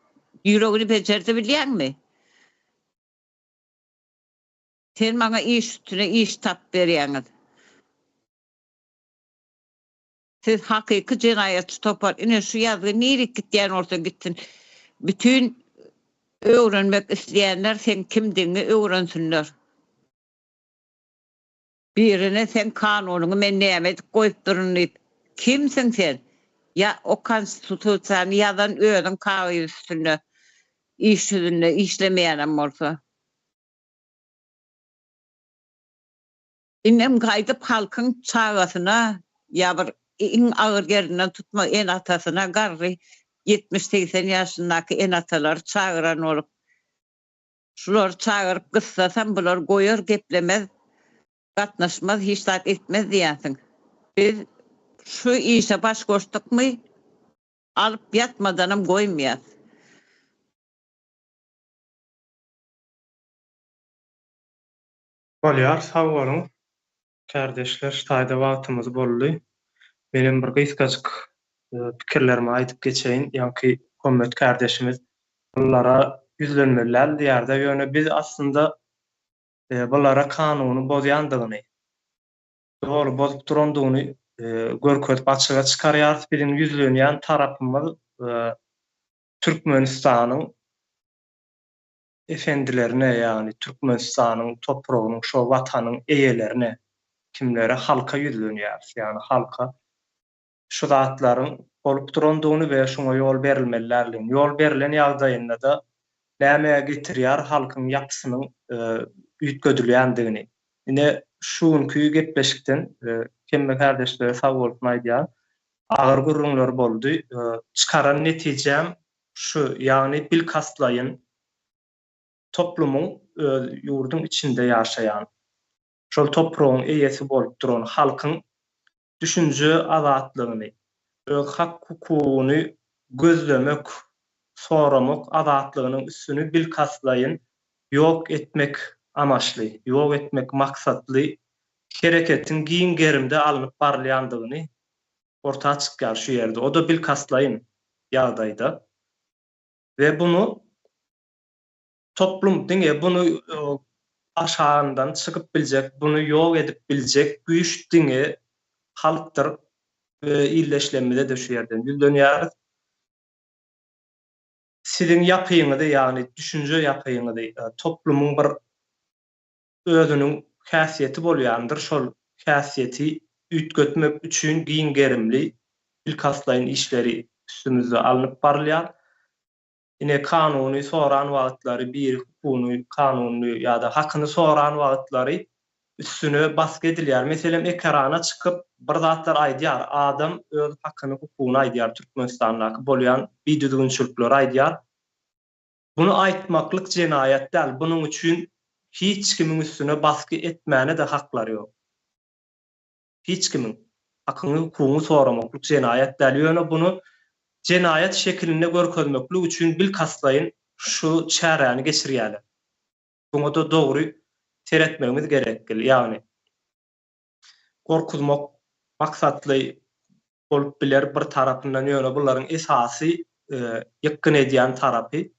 ýüregini bejerdi bilýäňmi? Sen maňa iş üstüne iş tapyp berýäňiz. Siz hakyky jenaýatçy topar. Ine şu ýazgy nirik gitýän bolsa gitsin. Bütin öwrenmek isleýänler seň kimdigiňi öwrensinler. Birine seň kanunyňy men näme edip goýupdyryn diýip, kimsiň sen? Ýa o konstitusiýany ýazan özüň kagyz üstünde, iş ýüzünde işlemeýänem bolsa. Indem gaýdyp halkyň çagasyna ýa bir iň agyr ýerinden tutma ene-atasyna garry 70-80 ýaşyndaky ene-atalary çagyran bolup Şulary çagyryp gyssasam bular goýar geplemez gatnaşmaz hiç zat etmez diýýänsiň. Biz şu işe baş goşdukmy alyp ýatmadanam goýmaýas. Bolýar sag boluň kärdeşler şu taýda wagtymyz boldy. Menem bir gysgajyk pikirlerimi aýdyp geçeýin. Ýaňky Hommet kärdeşimiz bulara ýüzlenmeli däl diýýärde, ýöne biz aslynda bulara kanuny bozýandygyny. Doly bozup durandygyny görkezip açyga çykarýarys. Biziň ýüzlenýän tarapymyz Türkmenistanyň efendilerine, ýagny Türkmenistanyň topragynyň, şo Watanyň eýelerine, kimlere, halka ýüzlenýäris. Ýagny halka şu zatlaryň bolup durandygyny we şuňa ýol berilmeli däldigini, ýol berlen ýagdaýynda-da nämä getirýär halkyň ýapysynyň üýtgedilýändigini. Ine, şu günki gepleşikden hemme kärdeşlere sag bolsun aýdýan. Agyr gürrüňler boldy. Çykaran netijäm şu, ýagny bilkastlaýyn toplumyň öz ýurduň içinde ýaşaýan, şol topragyň eýesi bolup duran halkyň düşünje azatlygyny, öz hak-hukugyny gözlemek, soramak azatlygynyň üstüni bilkastlaýyn ýok etmek amaçly, ýok etmek maksatly hereketiň giň gerimde alnyp barylýandygyny orta çykýar şu ýerde. O-da bilkastlaýyn ýagdaýda we bunu Toplum diňe buny aşagyndan çykyp biljek, buny ýok edip biljek güýç diňe halkdyr we ildeşlerimize-de şu ýerden ýüzlenýäris. Siziň ýapyňyzy, ýagny düşünje ýapyňyzy, toplumyň bir özüniň häsiýeti bolýandyr, şol häsiýeti üýtgetmek üçin giň gerimli bilkastlaýyn işleri üstümizde alnyp barylýar. Ine kanuny soran wagtlary biri hukugyny kanunyny ýa-da hakyny soran wagtlary üstüne basgy edilýär. Meselem ekrana çykyp bir zatlar aýdýar adam öz hakyny hukugyny aýdýar Türkmenistandaky bolýan bidüzgünçilikleri aýdýar. Buny aýtmaklyk jenaýat däl bunuň üçin hiç kimiň üstüne basgy etmäne-de haklary ýok. Hiç kimiň hakyňy, hukugyňy soramaklyk jenaýat däl. Ýöne buny jenaýat şekilinde görkezmeklik üçin bilkastlaýyn şu çäräni geçirýärler. Buňa-da dogry seretmegimiz gerekgil. Ýagny, gorkuzmak maksatly bolup biler bir tarapyndan, ýöne bularyň esasy ýykgyn edýän tarapy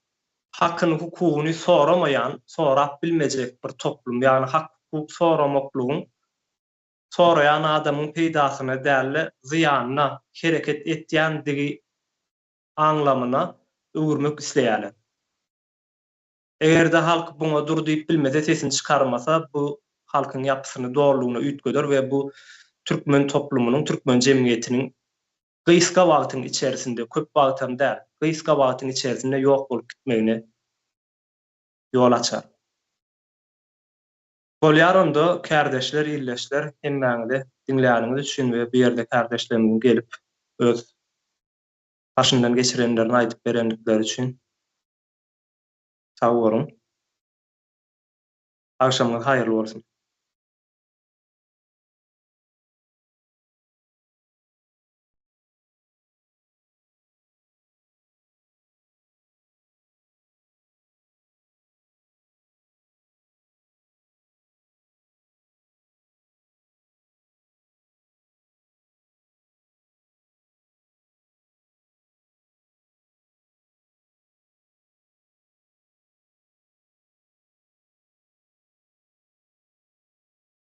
hakyny, hukugyny soramaýan, sorap bilmejek bir toplum, ýagny hak-hukuk soramaklygyň soraýan adamyň peýdasyna däl-de, zyýanyna hereket etýändigi aňlamyna öwürmek isleýärler. Eger-de halk buňa dur diýip bilmese, sesini çykarmasa, bu halkyň ýapysyny dolulygyna üýtgeder we bu türkmen toplumynyň, türkmen jemgyýetiniň gysga wagtyň içerisinde, köp wagtam däl, gysga wagtyň içerisinde ýok bolup gitmegine ýol açar. Bolýar onda kärdeşler ildeşler hemmäňize diňläniňiz üçin we bu ýerde kärdeşlerimiziň gelip öz başyndan geçirenlerini aýdyp berendikleri üçin sag boluň. Agşamyňyz haýyrly bolsun.